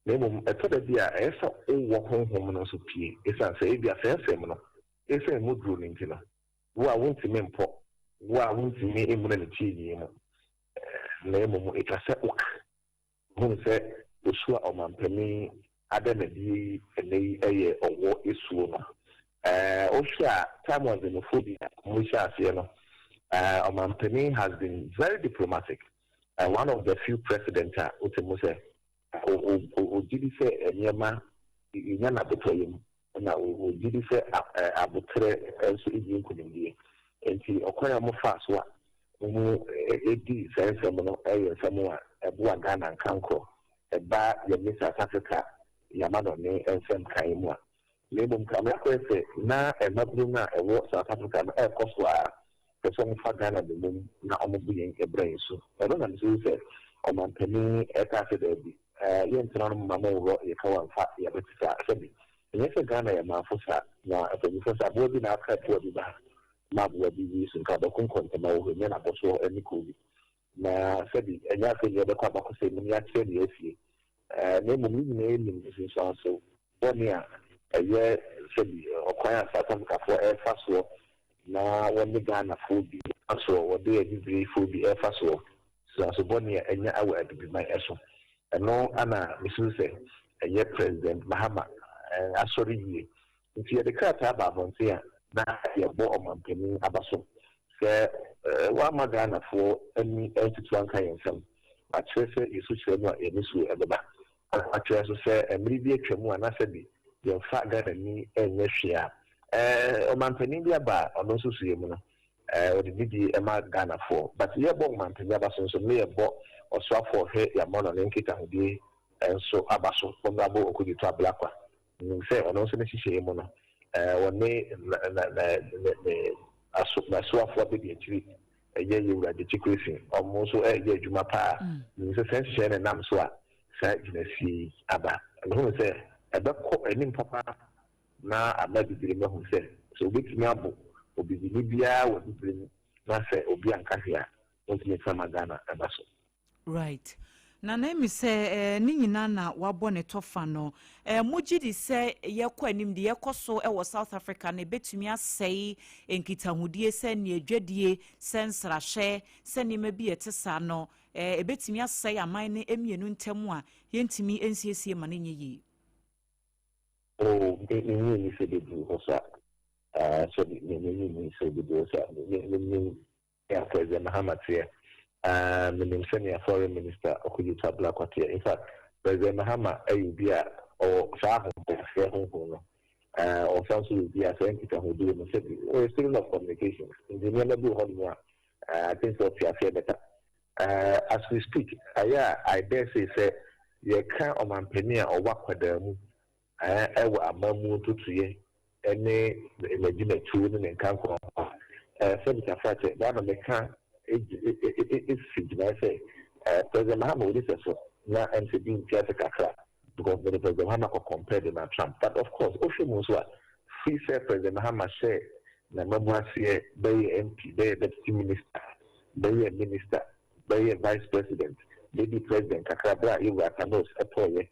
Na mmom, ɛtɔ da bi a, ɛyɛ sɛ wowɔ honhom no nso pue, esiane sɛ ebia saa nsɛm no, esiane mu duru no nti no, wo a wuntumi mpɔ, wo a wuntumi mmuna ne kyi mu, na mmom etwa sɛ woka. Hunu sɛ osu a ɔmampanin ada no adi yi ɛnnɛ yi yɛ ɔwɔ asuo no. Wohwɛ a, time xenophobia wɔhyɛ aseɛ no, ɔmampanin has been very diplomatic. One of the few president a wote mu sɛ ɔgye di sɛ nneɛma yɛnya no abotɔyam, na ɔgye di sɛ aboterɛ nso di nkonimdie. Nti ɔkwan a wɔfaa so a wɔn di saa nsɛm no yɛ nsɛm a ɛboa Ghana nkankorɔ ɛba yɛne South Africa yɛama no ne nsɛm kan mu a. Na mmom kame akɔyɛ sɛ na mmabunu no a ɛwɔ South Africa no ɛrekɔ so a pɛ sɛ wɔfa Ghana domum na wɔbu yɛn ɛbrɛ yɛn so. Ɛno na mesɛ sɛ ɔmampanin ɛka sɛ daabi, yɛntena no ma mo nworɔ yɛka wamfa yɛbɛte saa. Sɛbi ɛnyɛ sɛ Ghana yɛ manfo saa, na mpanyinfoɔ sɛ aboa bi na aka aboa bi ba ma aboa bi yi so nka bɛko nkɔntɛma wɔ hɔ nyɛ n'abɔsoɔ ne koobi. Na sɛbi ɛnyɛ afei ne yɛbɛkɔ abakɔsɛ mu ne yɛakyerɛ ne yɛasie, na mmom ne nyinaa nim nsunsuanso bɔne a ɛyɛ sɛbi ɔkwan a South Africafoɔ ɛrefa soɔ na wɔne Ghanafoɔ bi soɔ, wɔde abibirefoɔ bi ɛrefa soɔ, nsunsuanso bɔne a ɛnya awɔ abibiman ɛso. Ɛno ana mesusu sɛ ɛyɛ President Mahama asɔre yie. Nti yɛde krataa ba abɔnten a na yɛbɔ ɔmampanin aba so sɛ wama Ghanafoɔ ani ntutu anka yɛn nsɛm. Wakyerɛ sɛ yɛsu kyerɛ no a, yɛne suo ɛbɛba. Wakyerɛ nso sɛ mmere bi atwa mu a na sɛbi yɛmfa Ghanani nyɛ hwee a, ɔmampanin bi aba a ɔno nso suyɛ mu no, ɔde didi ma Ghanafoɔ. But yɛbɔ ɔmampanin aba so nso, ne yɛbɔ ɔsoafoɔ hwɛ yɛamɔ no ne nkitahodie nso aba so, Honorable Okudzeto Ablakwa. Nim sɛ ɔno nso ne hyehyɛeɛ mu no, wɔne ne n'asoafoɔ abɛdi akyiri ɛyɛ yɛwura Gyekye Quayson, ɔmo nso ɛyɛ adwuma paa. Nim sɛ saa nhyehyɛeɛ no nam so a saa gyinasie yi aba. Mehunu sɛ ɛbɛkɔ anim papa na ama bibire mu ahu sɛ sɛ obɛtumi abo obibini biara wɔ bibire mu na sɛ obi anka hwee a, wɔntumi mfa ma Ghana ɛba so. Right. Na emi sɛ ne nyinaa na wabɔ ne tɔfa no, mogye di sɛ yɛkɔ anim deɛ yɛkɔ so wɔ South Africa no ebɛtumi asɛe nkitahodie, sɛ nea adwadie, sɛ nsrahwɛ, sɛ nneɛma bi ɛte saa no, ebɛtumi asɛe aman no mmienu ntam a yɛntumi nsiesie ma no nyɛ yie? Oh, menye ni sɛ bɛduru hɔ saa. Sɛ menye ni sɛ bɛduru hɔ saa. Menim nea President Mahama teɛ. Menim sɛnea Foreign Minister Okudzeto Ablakwa teɛ. In fact, President Mahama yɛ obi a ɔwɔ saa ahobrɛaseɛ honhom no. Ɔsan nso yɛ obi a saa nkitahodie no, sɛbi ɔyɛ student of communications, nti nneɛma bi wɔ hɔnom a I think sɛ ɔte aseɛ better. As we speak, ɛyɛ a I dare say sɛ yɛka ɔmampanin a ɔwɔ akwadaa mu ɛwɔ amammuo ntotoeɛ ne n'agyinatuo ne ne nkankorɔ ho a, sɛbi Tafrakyɛ, daa na meka esi gyinae sɛ President Mahama wɔdi sɛ so na ɛm sɛ bi nti ase kakra because mede President Mahama kɔ compare Donald Trump. But of course, wohwɛ mu nso a, firi sɛ President Mahama hyɛ n'amamu aseɛ bɛyɛ MP, bɛyɛ deputy minister, bɛyɛ minister, bɛyɛ vice president, bɛdi president kakra berɛ a yɛwura Thanos ɛtɔɔyɛ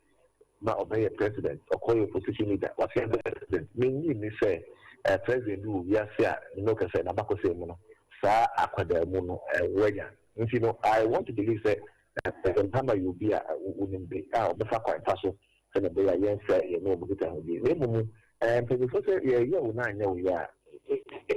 na ɔbɛyɛ president, ɔkɔyɛ opposition leader, wasan bɛyɛ president. Menyi ni sɛ president bi wɔ wiase a ne no kɛsɛ n'abakɔsɛm mu no saa akwadaa mu no wanya. Nti no, I want to believe sɛ President Mahama yɛ obi a onim de a ɔbɛfa kwan pa so sɛnea ɛbɛyɛ a yɛnsɛe yɛne wɔn nkitahodie. Na mmom mpanyinfoɔ sɛ yɛyɛ wo na anyɛ wo yɛ a,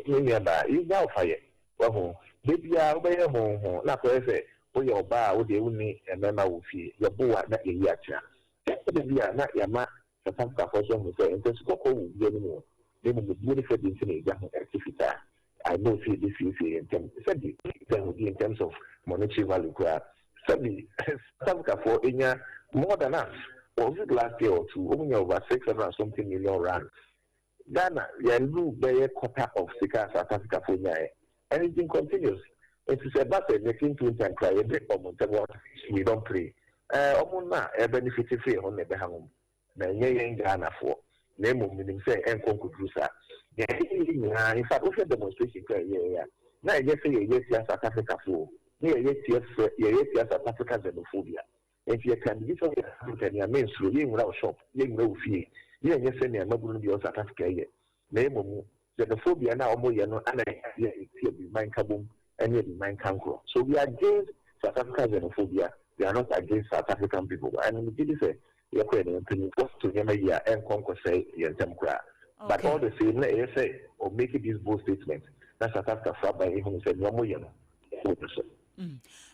me nuabaa, yɛgya wo fa yɛ. Wahu? Da biara wobɛyɛ ho ho na akɔyɛ sɛ woyɛ ɔbaa a wo deɛ wonni mmarima wɔ fie, yɛbo wo a na yɛyi akyea. Ɛtɔ da bi a na yɛama South Africafoɔ nso ahu sɛ ntasu kɔkɔɔ wɔ obiara anim o, na mmom obuo ne fɛdie nti na yɛgya ho te fitaa. I know sɛ yɛbɛsiesie yɛn ntam sɛbi nkitahodie in terms of monetary value koraa, sɛbi South Africafoɔ nya more than us. Was it last year or two? Wɔn nya over 600 and something million rands. Ghana yɛndu bɛyɛ quarter of sika a South Africa foɔ nyaeɛ and it's been continuous. Nti sɛ ɛba sɛ 1920 koraa yɛde ɔmo ntɛm, we don't play. Ɔmo na ɛbenefit firi ɛho na ɛbɛha wɔn na ɛnyɛ yɛn Ghanafoɔ. Na mmom menim sɛ ɛnkɔ nkɔduru saa. Deɛ ɛyɛ nyinaa, in fact, wohwɛ demonstration koraa yɛyɛ a, na ɛnyɛ sɛ yɛyɛ tia South Africa foɔ, na yɛyɛ tia fɛ yɛyɛ tia South Africa xenophobia. Nti yɛka biribi sɛ woyɛ Africa ni a, mensuro. Yɛnwura wo shop, yɛnwura wo fie, yɛnyɛ sɛnea mmabunu no bi wɔ South Africa yɛ. Na mmom xenophobia no a wɔyɛ no ana yɛ ɛtia abibiman nkabom ne abibiman nkankorɔ. So we are against South Africa xenophobia, we are not against South African people. And megye di sɛ yɛkɔ yɛn mpanyinfoɔ to nneɛma yi a, ɛnkɔ nkɔsɛe yɛn ntɛm koraa. But all the same, na ɛyɛ sɛ ɔ make this bold statement na South Africa fo aban ehunu sɛ nea wɔyɛ no ɛwɔ no so.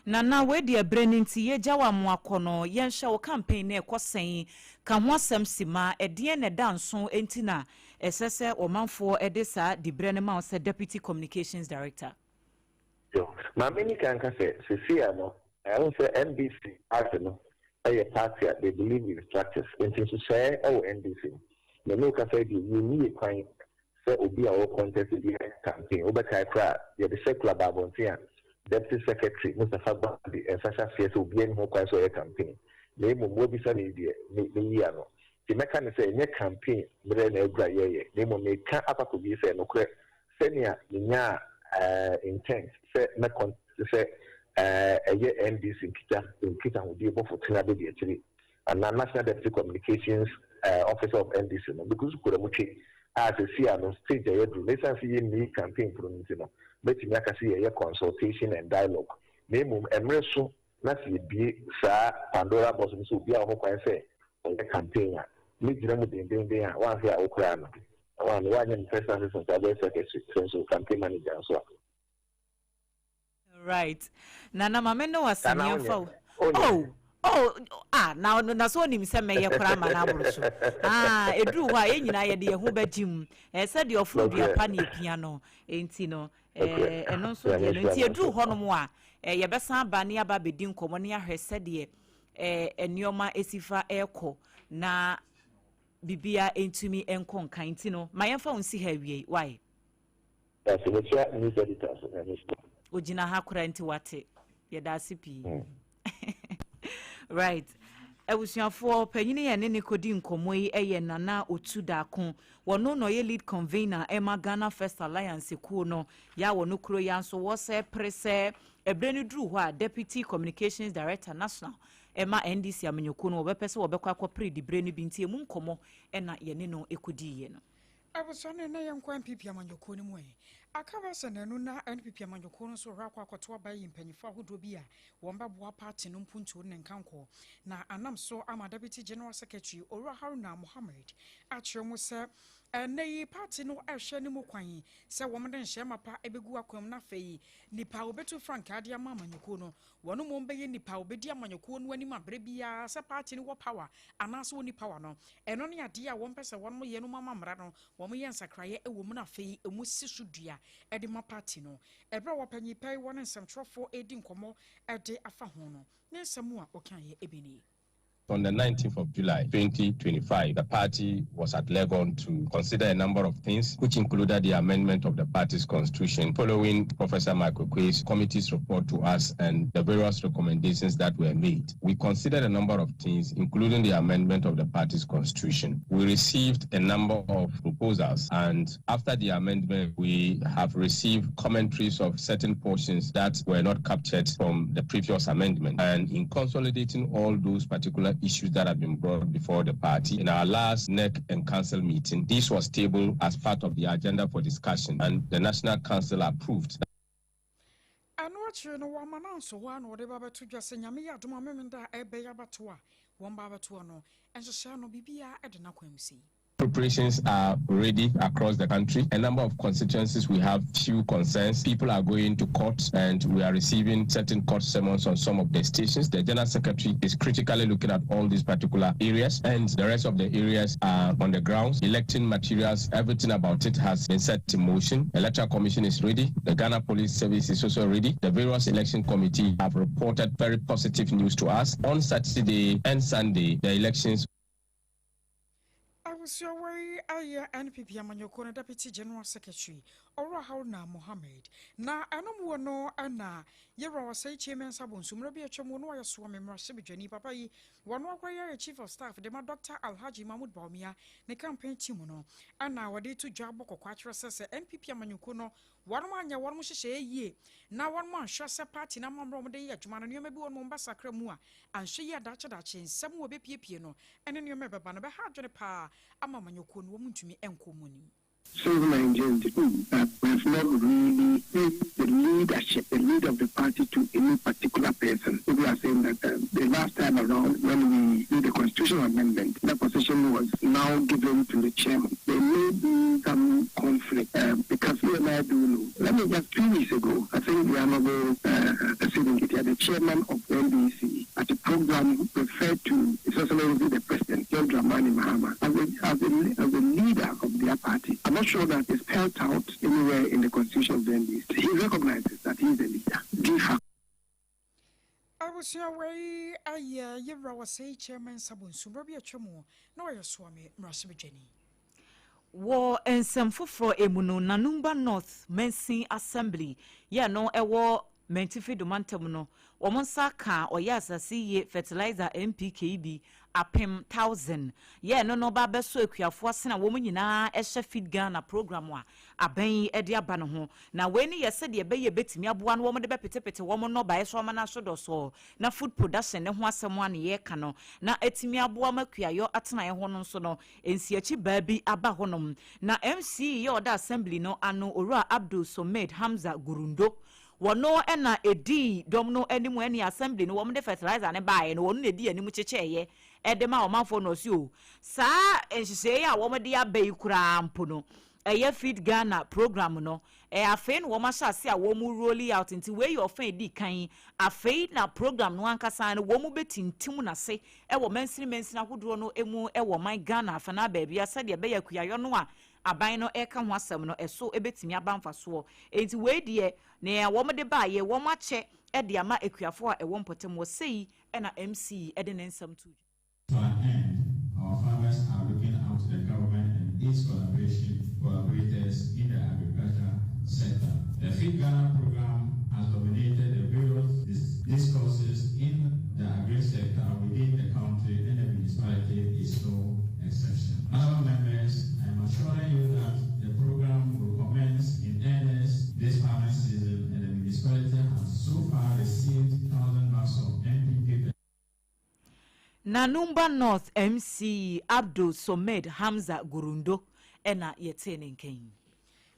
Nana, wei deɛ berɛ no nti yɛgya wo amoa kɔ no, yɛnhwɛ wo campaign no ɛkɔ sɛn? Ka ho asɛm sima, ɛdeɛn na ɛda nso nti na ɛsɛ sɛ ɔmanfoɔ de saa diberɛ no ma wo sɛ Deputy Communications Director? Yo, maame ni kan ka sɛ seesei a no, ɛho sɛ NDC party no yɛ party a they believe in structures, nti nhyehyɛeɛ wɔ NDC mu. Na ne kasa yi deɛ, yɛnnie kwan sɛ obi a ɔwɔ contest bi campaign. Wobɛkae koraa, yɛde circular ba abɔnten a Deputy Secretary Mustapha Gbande nsa hyɛ aseɛ sɛ obiara nni ho kwan sɛ ɔyɛ campaign. Na mmom woabisa me yi deɛ, meyi ano. Nti mɛka ne sɛ ɛnyɛ campaign mmerɛ na aduru a yɛreyɛ, na mmom meka akɔ akɔwie sɛ nokorɛ sɛnea menyaa intent sɛ mɛ contest sɛ ɛyɛ NDC nkitahodie bɔfo tena bɛdi akyire anaa National Deputy Communications Officer of NDC no, megu so kura mu twe a seesei a no stage a yɛaduru no, ɛsiane sɛ yɛnni campaign pono no nti no, mɛtumi aka sɛ yɛyɛ consultation and dialogue. Na mmom mmerɛ so na sɛ yɛbie saa Pandora box no sɛ obiara wɔ ho kwan sɛ ɔyɛ campaign a, mɛgyina mu dendenden a woanhwɛ a wo koraa no, woanyɛ me personal assistant a wobɛyɛ secretary, sɛ nso campaign manager nso a. Right. Nana, maame ne wase nneɛmfa wo. Oh, ah, na so onim sɛ mɛyɛ koraa ma no aboro so. Ah, ɛduru hɔ a yɛn nyinaa yɛde yɛn ho bɛgye mu. Sɛdeɛ ɔforo dua pa ne epia no, enti no, ɛno nso deɛ no. Nti ɛduru hɔnom a, yɛbɛsan aba ne aba abɛdi nkɔmmɔ ne ahwɛ sɛdeɛ nneɛma esi fa ɛrekɔ na biribiara ntumi nkɔ nkan. Nti no, ma yɛmfa wo nsi ha awie. Why? News editors. Ogyina ha koraa nti wate. Yɛda ase pii. Right. Abusuafoɔ, panyini yɛn ne ne kɔdi nkɔmmɔ yi yɛ Nana Otu Daako. Wɔno na ɔyɛ lead convener ɛma Ghana First Alliance kuo no. Yɛ a wɔno kuro ya nso wɔsɛ pere sɛ ɛberɛ no duru hɔ a Deputy Communications Director National ɛma NDC amanyɔkuo no, wɔbɛpɛ sɛ wɔbɛkɔ akɔpere diberɛ no bi, nti emu nkɔmmɔ ɛna yɛne no ɛkɔdiiɛ no. Abusua no na yɛnkɔ NPP amanyɔkuo no mu ɛ. Aka bɛ sɛ nanu na NPP amanyɔkuo no nso hwɛ akɔ akɔto aba yi mpanyinfoɔ ahodoɔ bi a wɔn bɛboa party no mpuntuo ne nkankɔ. Na anam so ama Deputy General Secretary Owura Haruna Mohammed akyerɛ mu sɛ ɛnɛ yi party no ɛhwɛ ne mu kwan sɛ wɔn de nhyɛ mapa ɛbɛgu akwam, na afei nipa a wɔbɛtu frankaa de ama amanyɔkuo no, wɔn mmom bɛyɛ nipa a wɔbɛdi amanyɔkuo no anim abere biara, sɛ party no wɔ power anaasɛ wɔnni power no. Ɛno ne adeɛ a wɔn pɛ sɛ wɔn yɛ no mu ama mmara no wɔn yɛ nsakraeɛ ɛwɔ mu, na afei emu si so dua ɛde ma party no. Ɛberɛ a wɔpanyin pɛi wɔ ne nsɛmtwerɛfoɔ ɛredi nkɔmmɔ ɛde afa ho no, ne nsɛm a ɔkaeɛ ebi nie. On the 19th of July 2025, the party was at Legon to consider a number of things, which included the amendment of the party's constitution following Professor Michael Oquaye's committee's report to us and the various recommendations that were made. We considered a number of things, including the amendment of the party's constitution. We received a number of proposals, and after the amendment, we have received commentaries of certain portions that were not captured from the previous amendment. And in consolidating all those particular issues that have been brought before the party, in our last NEC and Council meeting, this was tabled as part of the agenda for discussion, and the National Council approved. Ɛno. akyire no, wɔama no anso hɔ a na wɔde ba bɛto dwa sɛ Nyame yɛ adom a Memenda a ɛbɛyɛ abatoɔ a wɔn ba abɛtoɔ no, nhyehyɛɛ no biribiara de n'akwan mu sei. Preparations are ready across the country. A number of constituencies we have few concerns. People are going to court and we are receiving certain court summons on some of the stations. The General Secretary is critically looking at all these particular areas and the rest of the areas are on the ground. Electing materials, everything about it has been set in motion. Electoral Commission is ready. The Ghana Police Service is also ready. The various election committee have reported very positive news to us. On Saturday and Sunday, the elections Abusua wei ayɛ NPP amanyɔkuo no Deputy General Secretary, Owura Haruna Mohammed. Na ɛno mu wɔ no na Yɛwura Osei Kyei Mensah Bonsu mmerɛ bi atwa mu no ɔyɛ Soame mmarahyɛbadwani papa yi wɔno akora yi ayɛ Chief of Staff de ma Dr. Alhaji Mahmood Bawumia ne campaign team no ɛna wɔde to dwa bɔ kɔkɔ akyerɛ sɛ sɛ NPP amanyɔkuo no Wɔnom anyɛ wɔnom nhyehyɛeɛ yie na wɔnom anhwɛ sɛ party no amammerɛ a wɔde yɛ adwuma no nneɛma bi wɔ nom bɛsakra mu a anhwɛ yie a daakye daakye nsɛm a wɔbɛpiepie no ne nneɛma a ɛbɛba no bɛha adwene paa ama amanyɔkuo no wɔn ntumi nkɔ mu anim. Since 1992 that we have not really paid the leadership, the leader of the party to any particular person. People are saying that um, the last time around when we did the constitutional amendment, that position was now given to the chairman. There may be some conflict um, because you and I do know. Let me just, two weeks ago, I think the Honorable uh, the chairman of the NDC, at a program referred to His Excellency the President, John Dramani Mahama, as a, as a, as a leader of their party. I'm not sure that it's spelled out anywhere in the constitution of the NDC. He recognizes that he is the leader. De facto. Abusua wei ayɛ yɛwura Osei Chairman Sabonsu mmerɛ bi atwa mu na ɔyɛ Soame mmarahyɛbadwani. Wɔ nsɛm foforɔ mu no, Nanumba North Mansin Assembly yɛ no ɛwɔ Mantifi Do mantam no, wɔn nsa kaa ɔyɛ asase yie fertilizer NPK bi 1000, yɛ ɛno no ba abɛsɔ akuafoɔ asene a wɔn nyinaa hyɛ Feed Ghana program a aban yi de aba no ho. Na wei no yɛ sɛdeɛ ɛbɛyɛ ɛbɛtumi aboa no wɔn de bɛpetepete wɔn nnɔbaeɛ so ama no aso dɔsɔɔ na food production ne ho asɛm a na yɛreka no na atumi aboa ma kuayɔ atenaeɛ hɔ no nso no nsiakyi baa bi aba hɔnom. Na MC yɛ ɔda assembly no ano Owura Abdul Somed Hamza Gurundo wɔno na ɛdii dɔm no anim ɛne assembly no wɔn de fertilizer no baeɛ no wɔno na ɛdii anim kyekyɛeɛ ɛde ma ɔmanfoɔ no ɔse o saa nhyehyɛeɛ yi a wɔn de aba yi koraa mpo no ɛyɛ Feed Ghana program no ɛyɛ afei na wɔn ahyɛ ase a wɔn rolling out nti wei yɛ ɔfa edi kan afei na program no ankasa no wɔn bɛtintim n'ase ɛwɔ mansini mansini ahodoɔ no mu ɛwɔ man Ghana afana baabi a sɛdeɛ ɛbɛyɛ akuayɔ no a aban no ɛka ho asɛm no ɛso ɛbɛtumi aba mfasoɔ nti wei deɛ nea wɔn de baayɛ wɔn akyɛ ɛde ama akuafoɔ a ɛwɔ mpɔtam wɔ sei ɛna MC ɛde ne nsɛm to. To an end, our farmers are looking out to the government and its collaboration collaborators in the agriculture sector. The Feed Ghana program has dominated the various dis discourses in the agri sector within the country and the municipality is no exception. Honorable members, I am assuring you that the program will commence in earnest this farming season and the municipality has so far received 1,000 bags of NPK. Nanumba North MC Abdul Somed Hamza Gurundo ɛna yɛtee ne nkan.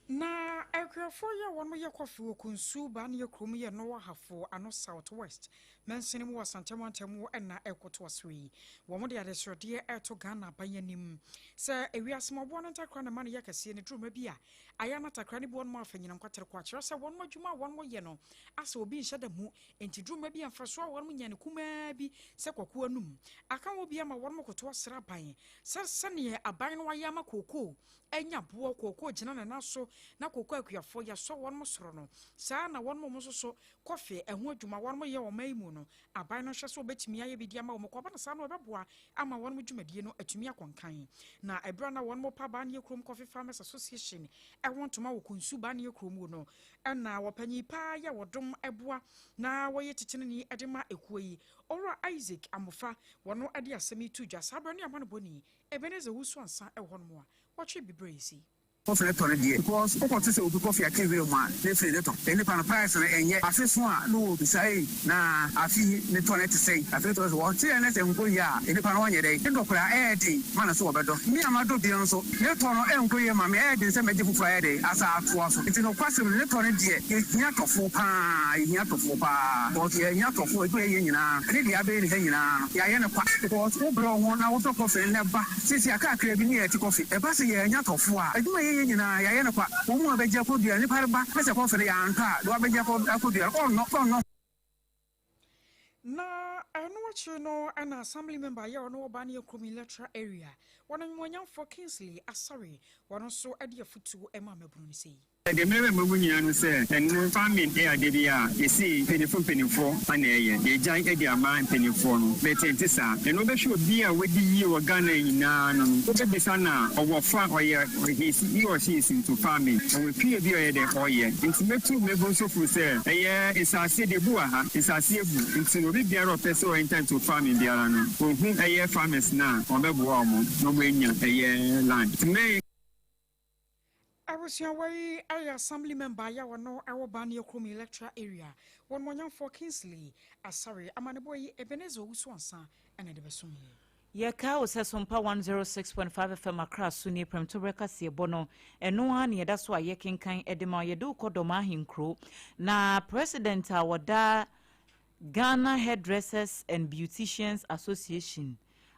Na akuafoɔ yi a wɔn yɛ kɔfe wɔ Kunsu baa ne yɛ kurom yɛ Noa Hafo ano South West mansini mu wɔ Asante mantam mu na ɛrekoto asere yi. Wɔn de adesrɛdeɛ ɛreto Ghana aban anim sɛ ewiase mu ɔboɔ no ntakra na ɛma no yɛ kɛseɛ ne duruma bi a ayɛ na takra ne boɔ no mu afa nyinam kwaterekwa kyerɛ sɛ wɔn adwuma a wɔn yɛ no asɛ obi nhyɛ da mu enti duruma bi a mfasoɔ a wɔn nya no kumaa bi sɛ kwaku anum aka wɔ bi ama wɔn koto asere aban sɛ sɛneɛ aban no ayɛ ama kookoo anya boɔ kookoo gyina ne nan so na kookoo akuafoɔ yɛsɔ wɔn soro no saa na wɔn nso so kɔfe ɛho adwuma wɔn yɛ wɔn man mu no aban no hwɛ sɛ wɔbɛtumi ayɛ bi de ama wɔn kɔba no saa no ɛbɛboa ama wɔn dwumadie no atumi akɔnkan. Na ɛberɛ na wɔn pa Baneɛ Kurom Coffee Farmers Association ɛho ntoma wɔ Kunsu Baneɛ Kurom mu no ɛna wɔpanyin paa yɛ wɔdom ɛboa na wɔyɛ titenani ɛde ma ekuo yi Owura Isaac Amofa wɔn ɛde asɛm yi to dwa saa berɛ ne amanobɔni Ebenezer Owusu Ansah ɛwɔ hɔnom a wɔtwe bibrɛ yi si. Kɔfe no tɔ no deɛ because wokɔ te sɛ obi kɔfe ake wura mu a na efiri ne tɔ nnipa no price no ɛnyɛ afe so a na wɔbisa ei na afe yi ne tɔ no te sɛn afe no tɔ so wɔte yɛ ne sɛ nkɔ yie a nnipa no wɔnyɛ dɛn ne dɔ koraa ɛyɛ den ma no so wɔbɛdɔ me a madɔ bi no nso ne tɔ no ɛnkɔ yie ma me ɛyɛ den sɛ mɛgye foforɔ ayɛ dɛn asa atoa so nti nokwasɛm no ne tɔ no deɛ yɛhia tɔfoɔ paa yɛhia tɔfoɔ paa because yɛhia tɔfoɔ adwuma yɛyɛ nyinaa ne deɛ abɛyɛ ne ha nyinaa no yɛayɛ no kwa because wobrɛ wo ho na wotɔ kɔfe no na ɛba Seesei aka kakraa bi ne yɛte kɔfe. Ɛba sɛ yɛannya atɔfo a, adwuma a yɛyɛ nyinaa, yɛayɛ no kwa. Wɔn mu a bɛgye akɔdua, nnipa reba na sɛ kɔfe no yɛantɔ a, deɛ wabɛgye akɔdua no, ɔnnɔ, ɔnnɔ. Na ɛno akyiri no na Assembly member a ɔno wɔ Bania kurom electoral area, wɔn animuonyamfoɔ Kingsley Asare, wɔn nso de afutuo maa mmabunu no sei. Deɛ mɛma moahu nyinaa ne sɛ, ɛnnɛ farming yɛ adeɛ bi a yɛsei mpaninfoɔ mpaninfoɔ na ɛyɛ. Yɛgyae de ama mpaninfoɔ no, but ɛnte saa. Ɛnnɛ wobɛhwɛ obi a wadi yie wɔ Ghana nyinaa no no, wobɛbisa no a, ɔwɔ fa, ɔyɛ, he is, he or she is into farming. Ɔwɔ fie bi a ɔyɛ dɛn, ɔyɛ. Nti mɛtu mɛbu nso fo sɛ, ɛyɛ nsaase deɛ ebu wɔ ha, nsaase abu, nti no obi biara a ɔpɛ sɛ ɔ enter into farming biara no, ɔhu ɛyɛ farmers no a, wɔbɛboa wɔn na wɔanya ɛyɛ land. Nti mɛ. Abusua yi ayɛ assembly member a wɔno wɔ Bania kurom electoral area. Wɔn mɔnyamfoɔ Kingsley Asare amanebɔ yi Ebenezer Owusu Ansa ɛna de bɛsom yɛ. Yɛkaa wo sɛ Sompa 106.5 FM Accra so nie prɛmtoberɛ kaseɛbɔ no ɛno ara na yɛda so a yɛkenkan de ma wo. Yɛde wo kɔ Dɔm Ahenkuro na President a wɔda Ghana Hairdressers and Beauticians Association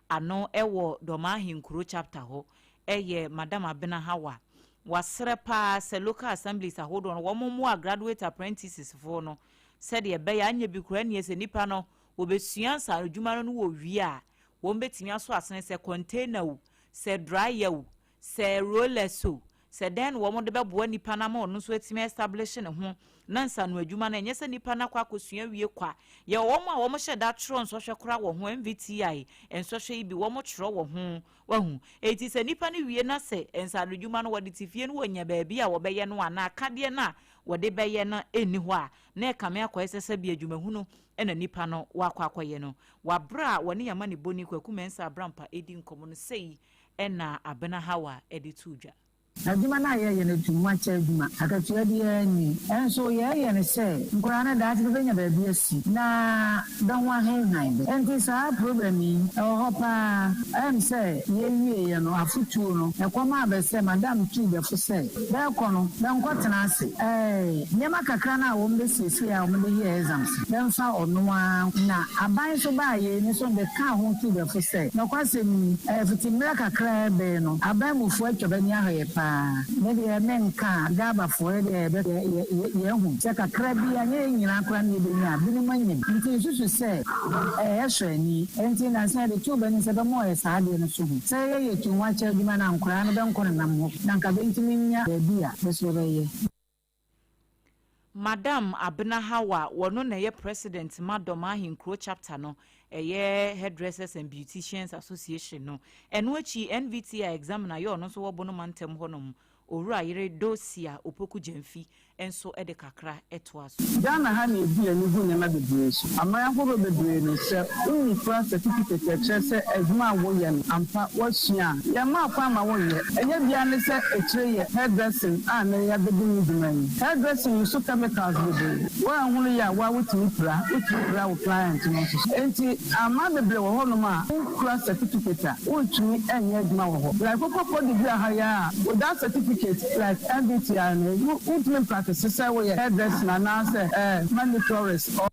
ano wɔ Dɔm Ahenkuro Chapter hɔ yɛ Madam Abena Hawa. Wasrɛ paa sɛ local assemblies ahodoɔ no wɔn mmoa graduate apprentices foɔ no sɛdeɛ ɛbɛyɛ anyɛ bi koraa nie sɛ nnipa no wɔbɛsua nsaanodwuma no no wɔwie a wɔn bɛtumi aso asene sɛ container o, sɛ dryer o, sɛ rollers o, Sɛ dɛn na wɔde bɛboa nipa no ama ɔno nso atumi establish ne ho na nsano adwuma no ɛnyɛ sɛ nipa no akɔ akɔsua awie kwa. Yɛwɔ wɔn a wɔhyɛ da twerɛ nsɔhwɛ koraa wɔ ho, MVTI nsɔhwɛ yi bi wɔn twerɛ wɔ ho, wahu. Enti sɛ nipa no wie na sɛ nsano adwuma no wɔde te fie no wɔnya baabi a wɔbɛyɛ no anaa akadeɛ no a wɔde bɛyɛ no nni hɔ a, na ɛkame akɔyɛ sɛ sɛbi adwumahunu na nipa no wakɔ akɔyɛ no. Wɔ aberɛ a wɔne Amanibɔni Kwaku Mensah Abrampah redi nkɔmmɔ no sei na Abena Hawa de too dwa. Adwuma no a yɛyɛ no tu ho akyɛ adwuma, akatua biara nni. Nso yɛyɛ no sɛ nkwadaa no daakye bɛbɛnya baabi asi na bɛ ho ahenhan bɛ. Nti saa problem yi ɛwɔ hɔ paa. Ɛm sɛ yɛwieɛ no afotuo no ɛkɔm a bɛ sɛ madam tuu bɛ fo sɛ bɛɛkɔ no bɛnkɔ tena ase. Ɛɛ nneɛma kakra no a wɔn bɛsiesie a wɔn de yɛɛ exams bɛmfa ɔno ara na aban nso baa yei no nso de kaa ho tuu bɛ fo sɛ nɔkwasɛm ni ɛɛ fiti mmerɛ kakraa bɛɛ no aban mufoɔ atwa bɛ ani ahwɛ yɛ paa. Me deɛ me nka a Gaba foɔ yɛ deɛ yɛbɛ yɛ yɛ yɛahu sɛ kakra bi anyɛ yɛn nyinaa koraa na yɛbɛnya a binom anyim nti nsusu sɛ ɛyɛ sɔ ani nti nansa yɛde too bɛ anim sɛ bɛmɔ yɛ saa adeɛ no so ho sɛ yɛyɛ yɛ tu ho akyɛ adwuma no a nkoraa no bɛnkɔ nenam hɔ na nka bɛntumi nnya baabi a bɛ so bɛyɛ. Madam Abena Hawa, wɔno na ɛyɛ President ma Dɔm Ahenkuro Chapter no, ɛyɛ Hairdressers and Beauticians Association no. Ɛno akyi, NVTI examiner yɛ ɔno nso wɔ Bono mantam hɔnom, Owura yere Docia Opoku Gyamfi nso de kakra toa so. Ghana ha na yɛbu yɛn ani gu nneɛma bebree so. Aman ahorow bebree no, sɛ wunkura sɛtifikɛti a ɛkyerɛ sɛ adwuma a woyɛ no, ampa woasua a, yɛmma kwan ma wonyɛ. Ɛnyɛ biara ne sɛ akyire yɛ hairdressing a nnɛ yɛabɛdi ho dwuma yi. Hairdressing use chemicals bebree. Woanhunu yɛ a, wo ara wotumi pira, wotumi pira wo client no nso so. Enti aman bebree wɔ hɔnom a wonkura sɛtifikɛti a, wontumi nyɛ adwuma wɔ hɔ. Like wokɔ Cote d'Ivoire ha yi ara a, without certificate like NVTI no, wontumi mpractice sɛ woyɛ hairdressing anaasɛ manicurist or.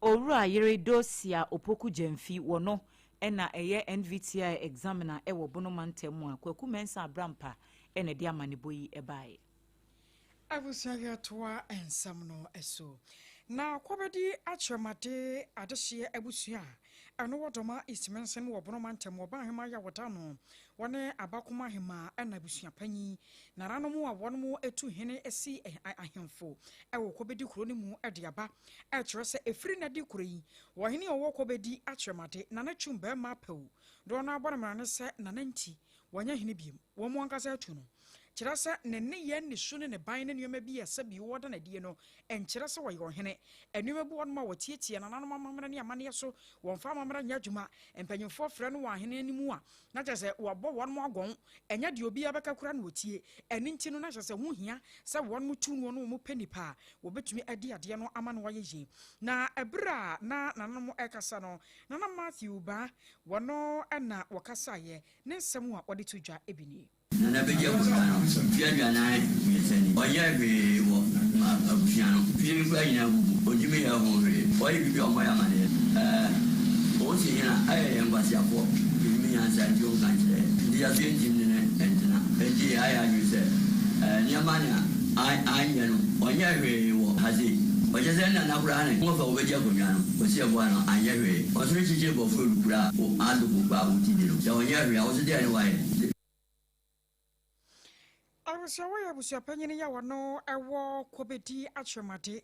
Owura yere Docia Opoku Gyamfi wɔ no na ɛyɛ NVTI examiner wɔ Bono mantam mu a Kwaku Mensah Abrampa na ɛde amanebɔ yi baeɛ. Abusua yɛtoa nsɛm no so. Na Kwabedi Akyerɛmade adehyeɛ abusua a ɛno wɔ Dɔma East Mansin wɔ Bono mantam wɔ Ɔbaahemaa Yawɔda no wɔne Abakoma Ahemaa ɛna abusua panyin Nananom a wɔn tu hene si ahemfo wɔ Kobedi kuro no mu de aba kyerɛ sɛ ɛfiri nnɛ de kuro yi, ɔhene a ɔwɔ Kobedi akyerɛmade, Nana Twum Barima Apawu, doɔ no abɔ no mmara ne sɛ Nana nti, wɔnyɛ hene biom, wɔn ankasa atu no. Kyerɛ sɛ, ne nneyɛɛ, ne su ne ne ban ne nneɛma bi a ɛsɛ bio ɔda no adie no, ɛnkyerɛ sɛ ɔyɛ ɔhene. Nneɛma bi wɔ hɔnom a wɔtiatia nananom amammerɛ ne amanneɛ so, wɔmfa amammerɛ nyɛ adwuma. Mpanimfoɔ frɛ no wɔ ahene anim a, na kyerɛ sɛ wɔabɔ wɔn agɔn. Ɛnyɛ deɛ obiara bɛka koraa na wɔtie. Ɛno nti no, na kyerɛ sɛ ɛho hia sɛ wɔn tu noɔ na wɔpɛ nnipa a wɔbɛtumi adi adeɛ no ama no ayɛ yie. Na ɛberɛ a na nananom rekasa no, Nana Matthew Baa, wɔno na wɔkasaeɛ. Ne nsɛm a ɔde to dwa bi nie. Nana bɛdi abusua no mfeɛ 43 ni. Ɔnyɛɛ hwee wɔ ma abusua no. Fie no koraa nyinaa abubu. Ɔntumi nyɛɛ ho hwee. Ɔyɛ biribi a ɔmmɔ yɛn amaneɛ. Ɛɛ, ɔsi hena ayɛ yɛn nkwaseafoɔ? Yɛnnim nyansa nti ɔnka nkyerɛ yɛn. Nti yɛaso yɛntim ne no ntena. Enti yɛayɛ adwene sɛ, ɛɛ, nneɛma nea anyɛ no, ɔnyɛɛ hwee wɔ ha sei. Ɔkyerɛ sɛ Nana koraa ne wɔfa a wɔbɛgye akonnwa no, ɔsi ɛboa no, anyɛ hwee. Ɔsoro kyekyere bɔforo du koraa a, adoko koraa a woti di no, sɛ ɔnyɛɛ hwee a, wo nso deɛn ne woayɛ? Abusua wei yɛ abusuapanyin yi a ɔno wɔ Kobedi Akyeremade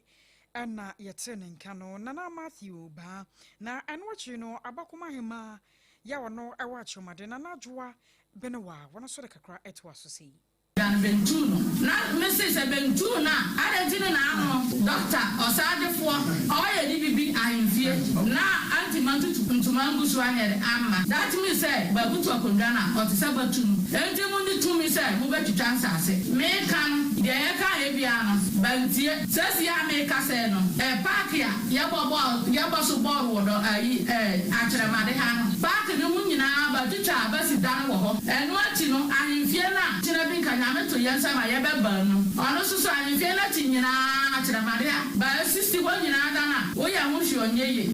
na yɛtee ne nka no, Nana Matthew Baa. Na ɛno akyiri no, Abakoma Ahemaa yi a ɔno wɔ Akyeremade, Nana Adwoa Benewa, wɔn nso de kakra toa so sei. Dan bentuu no. Na me se sɛ bentuu no a adɛn nti ne na ano dɔkta ɔsaadefoɔ ɔɔyɛ ne bibi ahemfie na anti mantutu ntoma ngu so anyɛ de amma that means sɛ babutu akondwa no a ɔte sɛ batu no enti mo nni tumi sɛ mo bɛtwitwa nsaase me ka no deɛ yɛ ka yɛ biara no bantie sɛsi a me ka sɛɛ no ɛ park a yɛ bɔ bɔɔl yɛ bɔ so bɔɔl wɔ dɔ ayi ɛ akyerɛmade ha no park no ho nyinaa batwitwa abasi dan wɔ hɔ ɛno akyi no ahemfie no a kyena bi nka Nyame to yɛn nsa ma yɛbɛba no ɔno nso so ahemfie no akyi nyinaa akyerɛmade ha ba asisi hɔ nyinaa dan a woyɛ ho hwee ɔnyɛ yie.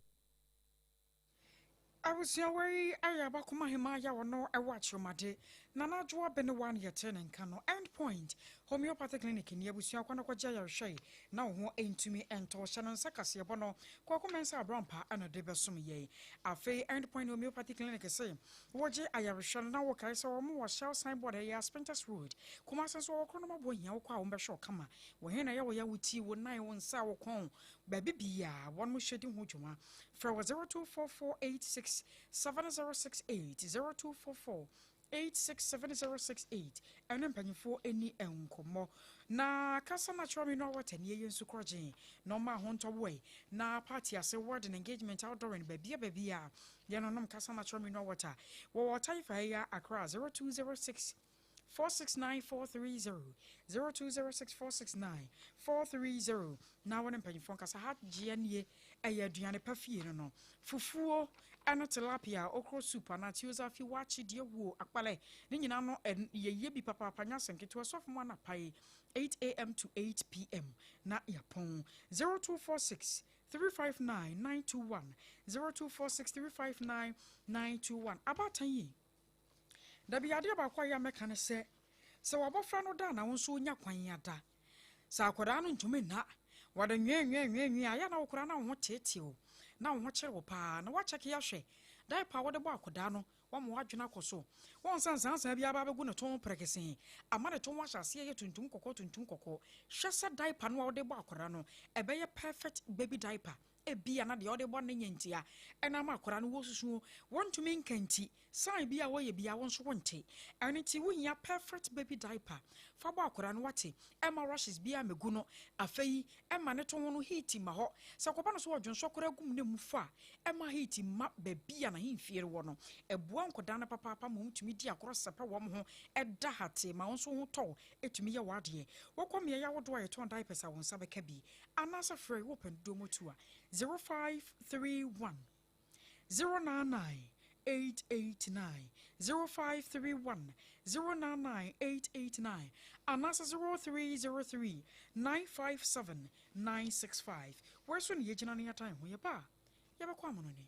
Abusua wei yɛ Abakoma Ahemaa yi a ɔno wɔ Akyerɛmade, Nana Adwoa Benewa na yɛtee ne nka no. End Point Homeopathy Clinic ni abusua kɔ na kɔgye ayarehwɛ yi na wo ho ntumi ntɔ wo. Hyɛ no nsa kaseɛbɔ no Kwaku Mensah Abrampah na de bɛsom yɛn. Afei End Point Homeopathy Clinic se wogye ayarehwɛ no na wokae sɛ wɔn wɔ Shell signboard ɛyɛ Spintex Road, Kumasi nso wɔwɔ Kronom Abohia wokɔ a wɔbɛhwɛ wo kama. Wɔ he na ɛyɛ wo ya, wo ti, wo nan, wo nsa, wo kɔn, baabi biaa wɔn hwɛ di ho dwuma. Frɛ wɔ 0244867068, 0244867068 ɛne mpanyinfoɔ ɛni nkɔmmɔ. Na kasa na kyerɛ me no awɔta ni ɛyɛ nsu korɔgyen na ɔma ahontɔ woɛ na party ase wedding engagement outdooring baabia baabia yɛn nom kasa na kyerɛ me no awɔta wɔwɔ Taifa ɛyɛ Accra 0206 469 430 0206 469 430 na wɔne mpanyinfoɔ nkasa ha gyeɛ nie ɛyɛ aduane pa fie no no fufuo ɛne tilapia okro soup anaa tioza fi wakye deɛ wuo akpalɛ ne nyinaa no yɛyɛ bi papaapa nyɛ asɛm ketewa sɔfo mu anapa yi 8am to 8pm na yɛpɔn 0246 359 921 0246 359 921 abaatan yi Dabi, adeɛ baako a ɛyɛ a mɛka ne sɛ, sɛ w'abɔfra no da a na wo nso wonya kwan ada. Sɛ akwadaa no ntumi nna, wɔde nwee-nwee-nwee-nwee a, ɛyɛ a na wo koraa na wo ho teetee wo, na wo ho kyere wo paa. Na woakyɛke ahwɛ, diaper a wode bɔ akwadaa no, woama w'adwene akɔ so. Woahu sɛ nsansan bi aba abɛgu ne to ho prekesee, ama ne to ho ahyɛ aseɛ yɛ tuntum kɔkɔɔ tuntum kɔkɔɔ. Hwɛ sɛ diaper no a wode bɔ akwadaa no, ɛbɛyɛ perfect baby diaper. Ebia na deɛ ɔde bɔ no nyɛ ntia na ama akwadaa no wɔsusu wɔntumi nka nti, sign bi a wɔyɛ biara wo nso wonte. Ɛno nti wohia perfect baby diaper fa bɔ akwadaa no wate, ɛmma rashes biara mmɛgu no. Afei ɛmma ne to ho no heat mma hɔ. Sɛ kɔba no so ɔdwonsɔ koraa gu mu na emu fa a, ɛmma heat mma baabi a n'ahemfie wɔ no. Ɛboa nkwadaa no papaapa ma wɔtumi di agorɔ sɛpɛ wɔn ho, ɛda hatee ma wo nso wo ho tɔ wo, ɛtumi yɛ w'adeɛ. Wokɔ mmeaeɛ ahodoɔ a yɛtɔn diapers a wo nsa bɛka bi. Anaasɛ frɛ wɔ pɛn dodoɔ mu tu a 0531 099 889 0531 099 889 anaasɛ 0303 957 965. Wei so ne yɛgyina ne yɛtan ho yɛba a yɛbɛkɔ amonone.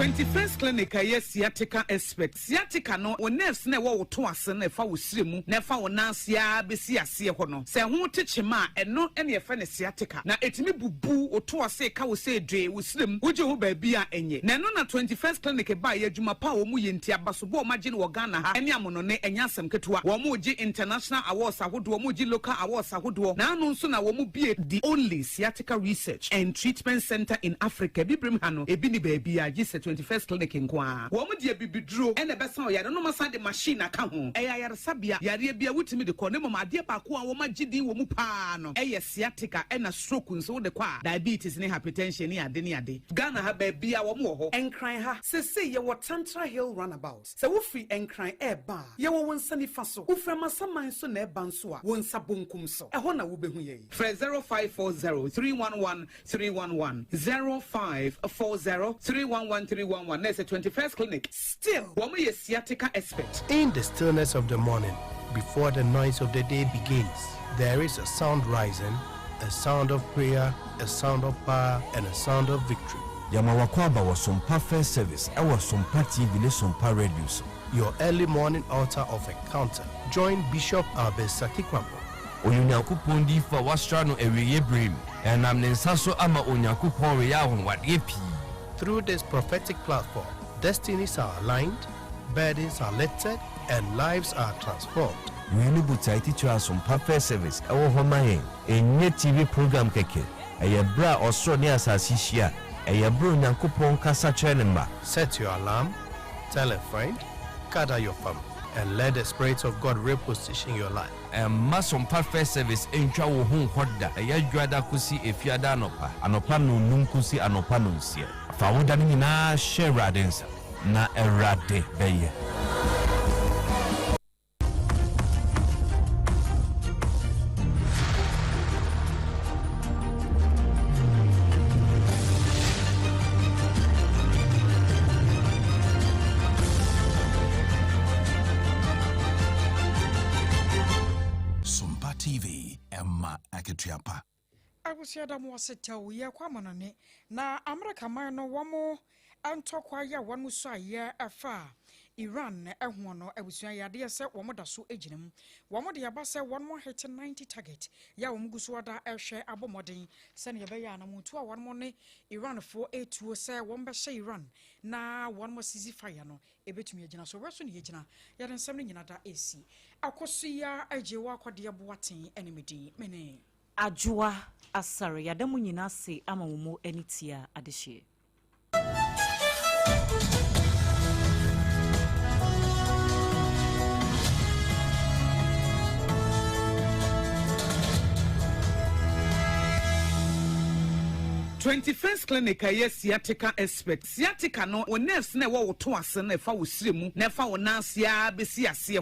21st Clinic a ɛyɛ sciatica expert. Sciatica no, wo nerves no a ɛwɔ wo to ase no ɛfa wo srɛ mu na ɛfa wo nan ase ara bɛsi aseɛ hɔ no, sɛ ɛho te kyema a, ɛno na yɛfrɛ no sciatica. Na ɛtumi bubu wo to ase ka wo sɛ dwee wo srɛ mu, wogye ho baabi a ɛnyɛ. Na ɛno na 21st Clinic baeɛ, adwuma pa a wɔyɛ nti, abasobɔ a wɔagye no wɔ Ghana ha ne amonone, ɛnyɛ asɛm ketewa. Wɔregye international awards ahodoɔ, wɔregye local awards ahodoɔ, na ano nso na wɔbue the only sciatica research and treatment centre in Africa, Abibirem ha no, ebi nni baabiara gye sɛ 21st Clinic nko ara. Wɔn de abibiduro na ɛbɛsa ɔyare no, na wɔasan de machine aka ho. Ɛyɛ ayaresabea, yareɛ biara wotumi de kɔ, na mmom adeɛ baako a wɔagye din wɔ mu pa ara no yɛ sciatica ɛna stroke nso wode kɔ a, diabetes ne hypertension ne ade ne ade. Ghana ha baabiara wɔn wɔ hɔ. Nkran ha, seesei yɛwɔ Tantra Hill Runabout. Sɛ wofiri Nkran reba a, yɛwɔ wo nsa nifa so. Wofiri Amasaman nso na ɛreba nso a, wo nsa bonkum so. Ɛhɔ na wobɛhu yɛn. Frɛ 0540 311 311, 0540 311 311 na ɛsɛ 21st Clinic. Still, wɔn yɛ sciatica expert. In the stillness of the morning, before the noise of the day begins, there is a sound rising, a sound of prayer, a sound of power, and a sound of victory. Yɛma w'akwaaba wɔ Sompa First Service ɛwɔ Sompa TV ne Sompa Radio so. Your early morning altar of encounter. Join Bishop Albert Sakikwampo. Ɔyɛ Onyankopɔn diyifo a wɔasra no awieeɛ berɛ mu. Ɛnam ne nsa so ama Onyankopɔn reyɛ anwanwadeɛ pii. Through this prophetic platform, destinies are aligned, burdens are lifted, and lives are transformed. Wei ne botae titire a Sompa First Service wɔ hɔ ma yɛn. Ɛnyɛ TV program kɛkɛ. Ɛyɛ berɛ a ɔsoro ne asase hyia. Ɛyɛ berɛ a Onyankopɔn kasa kyerɛ ne mma. Set your alarm, tell a friend, gather your family, and let the Spirit of God reposition your life. Mma Sompa First Service ntwa wo ho nkɔ da. Ɛyɛ Dwoada kosi Efiada anɔpa, anɔpa nnɔnnum kosi anɔpa nnɔnsia. Fa wo da no nyinaa hyɛ Awurade nsa, na Awurade bɛyɛ. Sompa TV, ɛma akatua pa. Abusua da mo ase tɛw yɛ kɔ amanɔne na Amerika man no wɔn ntɔkwa yɛ wɔn suayɛ ɛfa Iran ho no abusua yɛ adeɛ sɛ wɔn da so gyina mu. Wɔn de aba sɛ wɔn ahete 90 target yɛ a wɔn gu so ada ɛhwɛ abɔ mmɔden sɛnea ɛbɛyɛ anamontuo a wɔn ne Iranfoɔ etuo sɛ wɔn bɛhyɛ Iran na wɔn cease fire no ebetumi agyina so. Wɛ so ne yɛgyina yɛde nsɛm no nyina da esi. Akɔso yi a agye wɔ akɔdeɛ boaten ne medin mene. Adwoa Asare, yɛada mo nyinaa ase ama mo mu ani tia adehyeɛ. 21st Clinic a ɛyɛ sciatica expert. Sciatica no, wo nerves no a ɛwɔ wo to ase no na ɛfa wo srɛ mu na ɛfa wo nan ase ara bɛsi aseɛ.